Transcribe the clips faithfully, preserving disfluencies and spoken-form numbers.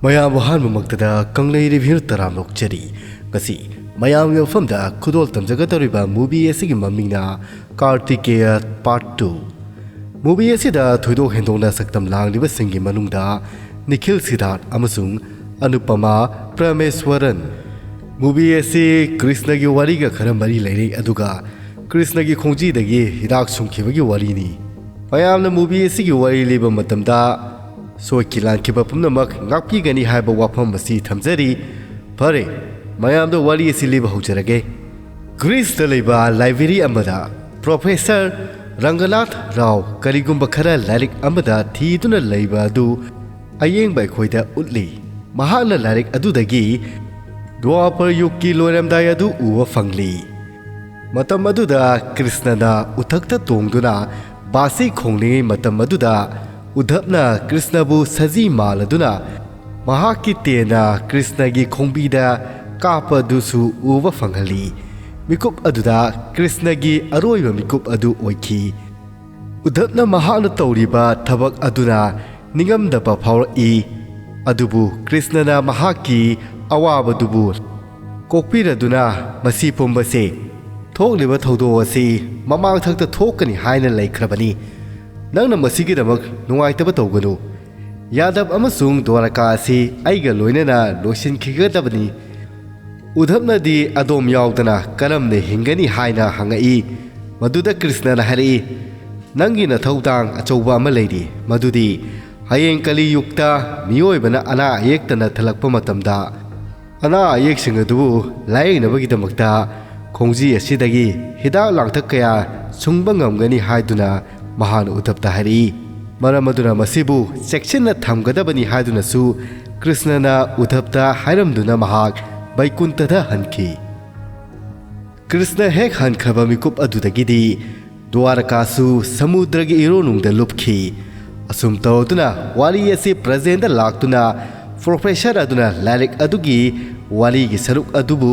ꯃꯌꯥꯝꯕꯨ ꯑꯍꯥꯟꯕꯃꯛꯇꯗ ꯀꯪꯂꯩ ꯔꯤꯚ꯭ꯌꯨ ꯇꯔꯥꯝꯅ ꯑꯣꯛꯆꯔꯤ꯫ ꯉꯁꯤ ꯃꯌꯥꯝꯒꯤ ꯃꯐꯝꯗ ꯈꯨꯗꯣꯜ ꯇꯝꯖꯒꯗꯧꯔꯤꯕ movie ꯑꯁꯤꯒꯤ ꯃꯃꯤꯡꯅ ꯀꯥꯔꯇꯤꯀꯦꯌ Part Two꯫ Movie ꯑꯁꯤꯗ ꯊꯣꯏꯗꯣꯛ ꯍꯦꯟꯗꯣꯛꯅ ꯁꯛꯇꯝ ꯂꯥꯡꯂꯤꯕꯁꯤꯡꯒꯤ ꯃꯅꯨꯡꯗ ꯅꯤꯈꯤꯜ ꯁꯤꯗꯥꯔꯊ ꯑꯃꯁꯨꯡ ꯑꯅꯨꯄꯃꯥ ꯄ꯭ꯔꯃꯦꯁ꯭ꯋꯔꯟ꯫ Movie ꯑꯁꯤ ꯀ꯭ꯔꯤꯁꯅꯒꯤ ꯋꯥꯔꯤꯒ ꯈꯔ ꯃꯔꯤ ꯂꯩꯅꯩ, ꯑꯗꯨꯒ ꯀ꯭ꯔꯤꯁꯅꯒꯤ ꯈꯣꯡꯖꯤꯗꯒꯤ ꯍꯤꯗꯥꯛ ꯁꯨꯡꯈꯤꯕꯒꯤ ꯋꯥꯔꯤꯅꯤ꯫ ꯃꯌꯥꯝꯅ movie ꯑꯁꯤꯒꯤ ꯋꯥꯔꯤ ꯂꯤꯕ ꯃꯇꯝꯗ ꯁꯣꯏꯈꯤ ꯂꯥꯟꯈꯤꯕ ꯄꯨꯝꯅꯃꯛ ꯉꯥꯛꯄꯤꯒꯅꯤ ꯍꯥꯏꯕ ꯋꯥꯐꯝ ꯑꯁꯤ ꯊꯝꯖꯔꯤ꯫ ꯐꯔꯦ, ꯃꯌꯥꯝꯗ ꯋꯥꯔꯤ ꯑꯁꯤ ꯂꯤꯕ ꯍꯧꯖꯔꯒꯦ꯫ ꯒ꯭ꯔꯤꯁꯇ ꯂꯩꯕ library ꯑꯃꯗ Professor ꯔꯪꯒꯅꯥꯊ ꯔꯥꯎ ꯀꯔꯤꯒꯨꯝꯕ ꯈꯔ ꯂꯥꯏꯔꯤꯛ ꯑꯃꯗ ꯊꯤꯗꯨꯅ ꯂꯩꯕ ꯑꯗꯨ ꯑꯌꯦꯡꯕ ꯑꯩꯈꯣꯏꯗ ꯎꯠꯂꯤ꯫ ꯃꯍꯥꯛꯅ ꯂꯥꯏꯔꯤꯛ ꯑꯗꯨꯗꯒꯤ ꯗ꯭ꯋꯥꯄꯔ ꯌꯨꯒꯀꯤ ꯂꯣꯏꯔꯝꯗꯥꯏ ꯑꯗꯨ ꯎꯕ ꯐꯪꯂꯤ꯫ ꯃꯇꯝ ꯑꯗꯨꯗ ꯀ꯭ꯔꯤꯁꯅꯅ ꯎꯊꯛꯇ ꯇꯣꯡꯗꯨꯅ ꯕꯥꯁꯤ ꯈꯣꯡꯂꯤꯉꯩ ꯃꯇꯝ ꯑꯗꯨꯗ ꯎꯙꯕꯅ ꯀ꯭ꯔꯤꯁꯅꯕꯨ ꯁꯖꯤ ꯃꯥꯜꯂꯗꯨꯅ ꯃꯍꯥꯛꯀꯤ ꯇꯦꯟꯅ ꯀ꯭ꯔꯤꯁꯅꯒꯤ ꯈꯣꯡꯕꯤꯗ ꯀꯥꯞꯄꯗꯨꯁꯨ ꯎꯕ ꯐꯪꯍꯜꯂꯤ꯫ ꯃꯤꯀꯨꯞ ꯑꯗꯨꯗ ꯀ꯭ꯔꯤꯁꯅꯒꯤ ꯑꯔꯣꯏꯕ ꯃꯤꯀꯨꯞ ꯑꯗꯨ ꯑꯣꯏꯈꯤ꯫ ꯎꯙꯕꯅ ꯃꯍꯥꯛꯅ ꯇꯧꯔꯤꯕ ꯊꯕꯛ ꯑꯗꯨꯅ ꯅꯤꯡꯉꯝꯗꯕ ꯐꯥꯎꯔꯛꯏ꯫ ꯑꯗꯨꯕꯨ ꯀ꯭ꯔꯤꯁꯅꯅ ꯃꯍꯥꯛꯀꯤ ꯑꯋꯥꯕꯗꯨꯕꯨ ꯀꯣꯛꯄꯤꯔꯗꯨꯅ ꯃꯁꯤ ꯄꯨꯝꯕꯁꯦ, ꯊꯣꯛꯂꯤꯕ ꯊꯧꯗꯣꯛ ꯑꯁꯤ ꯃꯃꯥꯡꯊꯛꯇ ꯊꯣꯛꯀꯅꯤ ꯍꯥꯏꯅ ꯂꯩꯈ꯭ꯔꯕꯅꯤ꯫ ꯅꯪꯅ ꯃꯁꯤꯒꯤꯗꯃꯛ ꯅꯨꯡꯉꯥꯏꯇꯕ ꯇꯧꯒꯅꯨ꯫ ꯌꯥꯗꯕ ꯑꯃꯁꯨꯡ ꯗ꯭ꯋꯥꯔꯀꯥ ꯑꯁꯤ ꯑꯩꯒ ꯂꯣꯏꯅꯅ ꯂꯣꯏꯁꯤꯟꯈꯤꯒꯗꯕꯅꯤ꯫ ꯎꯙꯕꯅꯗꯤ ꯑꯗꯣꯝ ꯌꯥꯎꯗꯅ ꯀꯔꯝꯅ ꯍꯤꯡꯒꯅꯤ ꯍꯥꯏꯅ ꯍꯪꯉꯛꯏ꯫ ꯃꯗꯨꯗ ꯀ꯭ꯔꯤꯁꯅꯅ ꯍꯥꯏꯔꯛꯏ, "ꯅꯪꯒꯤ ꯅꯊꯧꯗꯥꯡ ꯑꯆꯧꯕ ꯑꯃ ꯂꯩꯔꯤ, ꯃꯗꯨꯗꯤ ꯍꯌꯦꯡ ꯀꯂꯤ ꯌꯨꯒꯇ ꯃꯤꯑꯣꯏꯕꯅ ꯑꯅꯥ ꯑꯌꯦꯛꯇ ꯅꯠꯊꯜꯂꯛꯄ ꯃꯇꯝꯗ, ꯑꯅꯥ ꯑꯌꯦꯛꯁꯤꯡ ꯑꯗꯨꯕꯨ ꯂꯥꯌꯦꯡꯅꯕꯒꯤꯗꯃꯛꯇ ꯈꯣꯡꯖꯤ ꯑꯁꯤꯗꯒꯤ ꯍꯤꯗꯥꯛ ꯂꯥꯡꯊꯛ ꯀꯌꯥ ꯁꯨꯡꯕ ꯉꯝꯒꯅꯤ" ꯍꯥꯏꯗꯨꯅ ꯃꯍꯥꯛꯅ ꯎꯙꯕꯇ ꯍꯥꯏꯔꯛꯏ꯫ ꯃꯔꯝ ꯑꯗꯨꯅ ꯃꯁꯤꯕꯨ ꯆꯦꯛꯁꯤꯟꯅ ꯊꯝꯒꯗꯕꯅꯤ ꯍꯥꯏꯗꯨꯅꯁꯨ ꯀ꯭ꯔꯤꯁꯅꯅ ꯎꯙꯕꯇ ꯍꯥꯏꯔꯝꯗꯨꯅ ꯃꯍꯥꯛ ꯕꯩꯀꯨꯟꯊꯗ ꯍꯟꯈꯤ꯫ ꯀ꯭ꯔꯤꯁꯅ ꯍꯦꯛ ꯍꯟꯈ꯭ꯔꯕ ꯃꯤꯀꯨꯞ ꯑꯗꯨꯗꯒꯤꯗꯤ ꯗ꯭ꯋꯥꯔꯀꯥꯁꯨ ꯁꯃꯨꯗ꯭ꯔꯒꯤ ꯏꯔꯣꯟꯅꯨꯡꯗ ꯂꯨꯞꯈꯤ꯫ ꯑꯁꯨꯝ ꯇꯧꯗꯨꯅ ꯋꯥꯔꯤ ꯑꯁꯤ ꯄ꯭ꯔꯖꯦꯟꯗ ꯂꯥꯛꯇꯨꯅ ꯄ꯭ꯔꯣꯐꯦꯁꯔ ꯑꯗꯨꯅ ꯂꯥꯏꯔꯤꯛ ꯑꯗꯨꯒꯤ ꯋꯥꯔꯤꯒꯤ ꯁꯔꯨꯛ ꯑꯗꯨꯕꯨ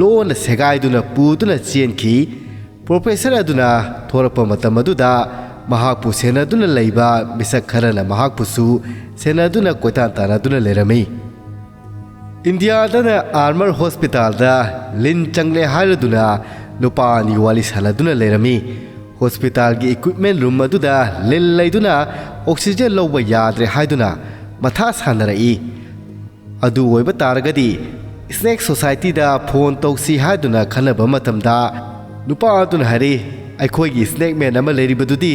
ꯂꯣꯟꯅ ꯁꯦꯒꯥꯏꯗꯨꯅ ꯄꯨꯗꯨꯅ ꯆꯦꯟꯈꯤ꯫ ꯄ꯭ꯔꯣꯐꯦꯁꯔ ꯑꯗꯨꯅ ꯊꯣꯔꯛꯄ ꯃꯇꯝ ꯑꯗꯨꯗ ꯃꯍꯥꯛꯄꯨ ꯁꯦꯟꯅꯗꯨꯅ ꯂꯩꯕ ꯃꯤꯁꯛ ꯈꯔꯅ ꯃꯍꯥꯛꯄꯨꯁꯨ ꯁꯦꯟꯅꯗꯨꯅ ꯀꯣꯏꯇꯥꯟ ꯇꯥꯟꯅꯗꯨꯅ ꯂꯩꯔꯝꯃꯤ꯫ ꯏꯟꯗꯤꯌꯥꯗꯅ ꯑꯥꯔꯃꯔ ꯍꯣꯁꯄꯤꯇꯥꯜꯗ ꯂꯤꯟ ꯆꯪꯂꯦ ꯍꯥꯏꯔꯗꯨꯅ ꯅꯨꯄꯥ ꯑꯅꯤ ꯋꯥꯔꯤ ꯁꯥꯟꯅꯗꯨꯅ ꯂꯩꯔꯝꯃꯤ꯫ ꯍꯣꯁꯄꯤꯇꯥꯜꯒꯤ ꯏꯀ꯭ꯋꯤꯞꯃꯦꯟ ꯔꯨꯝ ꯑꯗꯨꯗ ꯂꯤꯟ ꯂꯩꯗꯨꯅ ꯑꯣꯛꯁꯤꯖꯦꯟ ꯂꯧꯕ ꯌꯥꯗ꯭ꯔꯦ ꯍꯥꯏꯗꯨꯅ ꯃꯊꯥ ꯁꯥꯟꯅꯔꯛꯏ꯫ ꯑꯗꯨ ꯑꯣꯏꯕ ꯇꯥꯔꯒꯗꯤ ꯁ꯭ꯅꯦꯛ ꯁꯣꯁꯥꯏꯇꯤꯗ ꯐꯣꯟ ꯇꯧꯁꯤ ꯍꯥꯏꯗꯨꯅ ꯈꯟꯅꯕ ꯃꯇꯝꯗ ꯅꯨꯄꯥ ꯑꯗꯨꯅ ꯍꯥꯏꯔꯛꯏ, "ꯑꯩꯈꯣꯏꯒꯤ ꯁ꯭ꯅꯦꯛ ꯃꯦꯟ ꯑꯃ ꯂꯩꯔꯤꯕꯗꯨꯗꯤ?"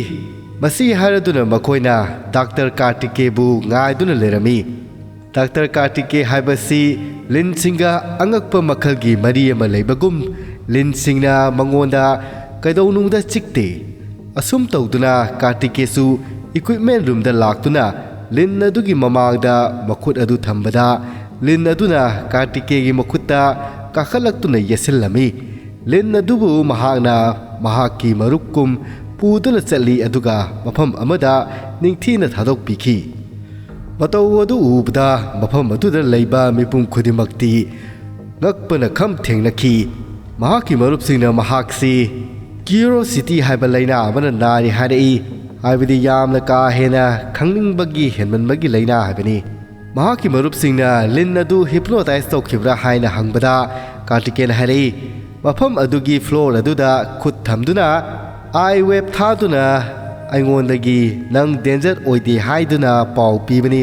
ꯃꯁꯤ ꯍꯥꯏꯔꯗꯨꯅ ꯃꯈꯣꯏꯅ ꯗꯥꯛꯇꯔ ꯀꯥꯔꯇꯤꯀꯦꯕꯨ ꯉꯥꯏꯗꯨꯅ ꯂꯩꯔꯝꯃꯤ꯫ ꯗꯥꯛꯇꯔ ꯀꯥꯔꯇꯤꯀꯦ ꯍꯥꯏꯕꯁꯤ ꯂꯤꯟꯁꯤꯡꯒ ꯑꯉꯛꯄ ꯃꯈꯜꯒꯤ ꯃꯔꯤ ꯑꯃ ꯂꯩꯕꯒꯨꯝ, ꯂꯤꯟꯁꯤꯡꯅ ꯃꯉꯣꯟꯗ ꯀꯩꯗꯧꯅꯨꯡꯗ ꯆꯤꯛꯇꯦ꯫ ꯑꯁꯨꯝ ꯇꯧꯗꯨꯅ ꯀꯥꯔꯇꯤꯀꯦꯁꯨ ꯏꯀ꯭ꯋꯤꯞꯃꯦꯟ ꯔꯨꯝꯗ ꯂꯥꯛꯇꯨꯅ ꯂꯤꯟ ꯑꯗꯨꯒꯤ ꯃꯃꯥꯡꯗ ꯃꯈꯨꯠ ꯑꯗꯨ ꯊꯝꯕꯗ, ꯂꯤꯟ ꯑꯗꯨꯅ ꯀꯥꯔꯇꯤꯀꯦꯒꯤ ꯃꯈꯨꯠꯇ ꯀꯥꯈꯠꯂꯛꯇꯨꯅ ꯌꯦꯠꯁꯤꯜꯂꯝꯃꯤ꯫ ꯂꯤꯟ ꯑꯗꯨꯕꯨ ꯃꯍꯥꯛꯅ ꯃꯍꯥꯛꯀꯤ ꯃꯔꯨꯞꯀꯨꯝ ꯄꯨꯗꯨꯅ ꯆꯠꯂꯤ, ꯑꯗꯨꯒ ꯃꯐꯝ ꯑꯃꯗ ꯅꯤꯡꯊꯤꯅ ꯊꯥꯗꯣꯛꯄꯤꯈꯤ꯫ ꯃꯇꯧ ꯑꯗꯨ ꯎꯕꯗ ꯃꯐꯝ ꯑꯗꯨꯗ ꯂꯩꯕ ꯃꯤꯄꯨꯝ ꯈꯨꯗꯤꯡꯃꯛꯇꯤ ꯉꯛꯄꯅ ꯈꯝ ꯊꯦꯡꯅꯈꯤ꯫ ꯃꯍꯥꯛꯀꯤ ꯃꯔꯨꯞꯁꯤꯡꯅ ꯃꯍꯥꯛꯁꯤ ꯀ꯭ꯌꯨꯔꯣꯁꯤꯇꯤ ꯍꯥꯏꯕ ꯂꯥꯏꯅꯥ ꯑꯃꯅ ꯅꯥꯔꯤ ꯍꯥꯏꯔꯛꯏ, ꯍꯥꯏꯕꯗꯤ ꯌꯥꯝꯅ ꯀꯥ ꯍꯦꯟꯅ ꯈꯪꯅꯤꯡꯕꯒꯤ ꯍꯦꯟꯃꯟꯕꯒꯤ ꯂꯥꯏꯅꯥ ꯍꯥꯏꯕꯅꯤ꯫ ꯃꯍꯥꯛꯀꯤ ꯃꯔꯨꯞꯁꯤꯡꯅ ꯂꯤꯟ ꯑꯗꯨ ꯍꯤꯞꯅꯣꯇꯥꯏꯖ ꯇꯧꯈꯤꯕ꯭ꯔꯥ ꯍꯥꯏꯅ ꯍꯪꯕꯗ, ꯀꯥꯔꯇꯤꯀꯦꯟ ꯍꯥꯏꯔꯛꯏ, ꯃꯐꯝ ꯑꯗꯨꯒꯤ ꯐ꯭ꯂꯣꯔ ꯑꯗꯨꯗ ꯈꯨꯠ ꯊꯝꯗꯨꯅ ꯑꯥꯏ ꯋꯦꯕ ꯊꯥꯗꯨꯅ ꯑꯩꯉꯣꯟꯗꯒꯤ "ꯅꯪ ꯗꯦꯟꯖꯔ ꯑꯣꯏꯗꯦ" ꯍꯥꯏꯗꯨꯅ ꯄꯥꯎ ꯄꯤꯕꯅꯤ꯫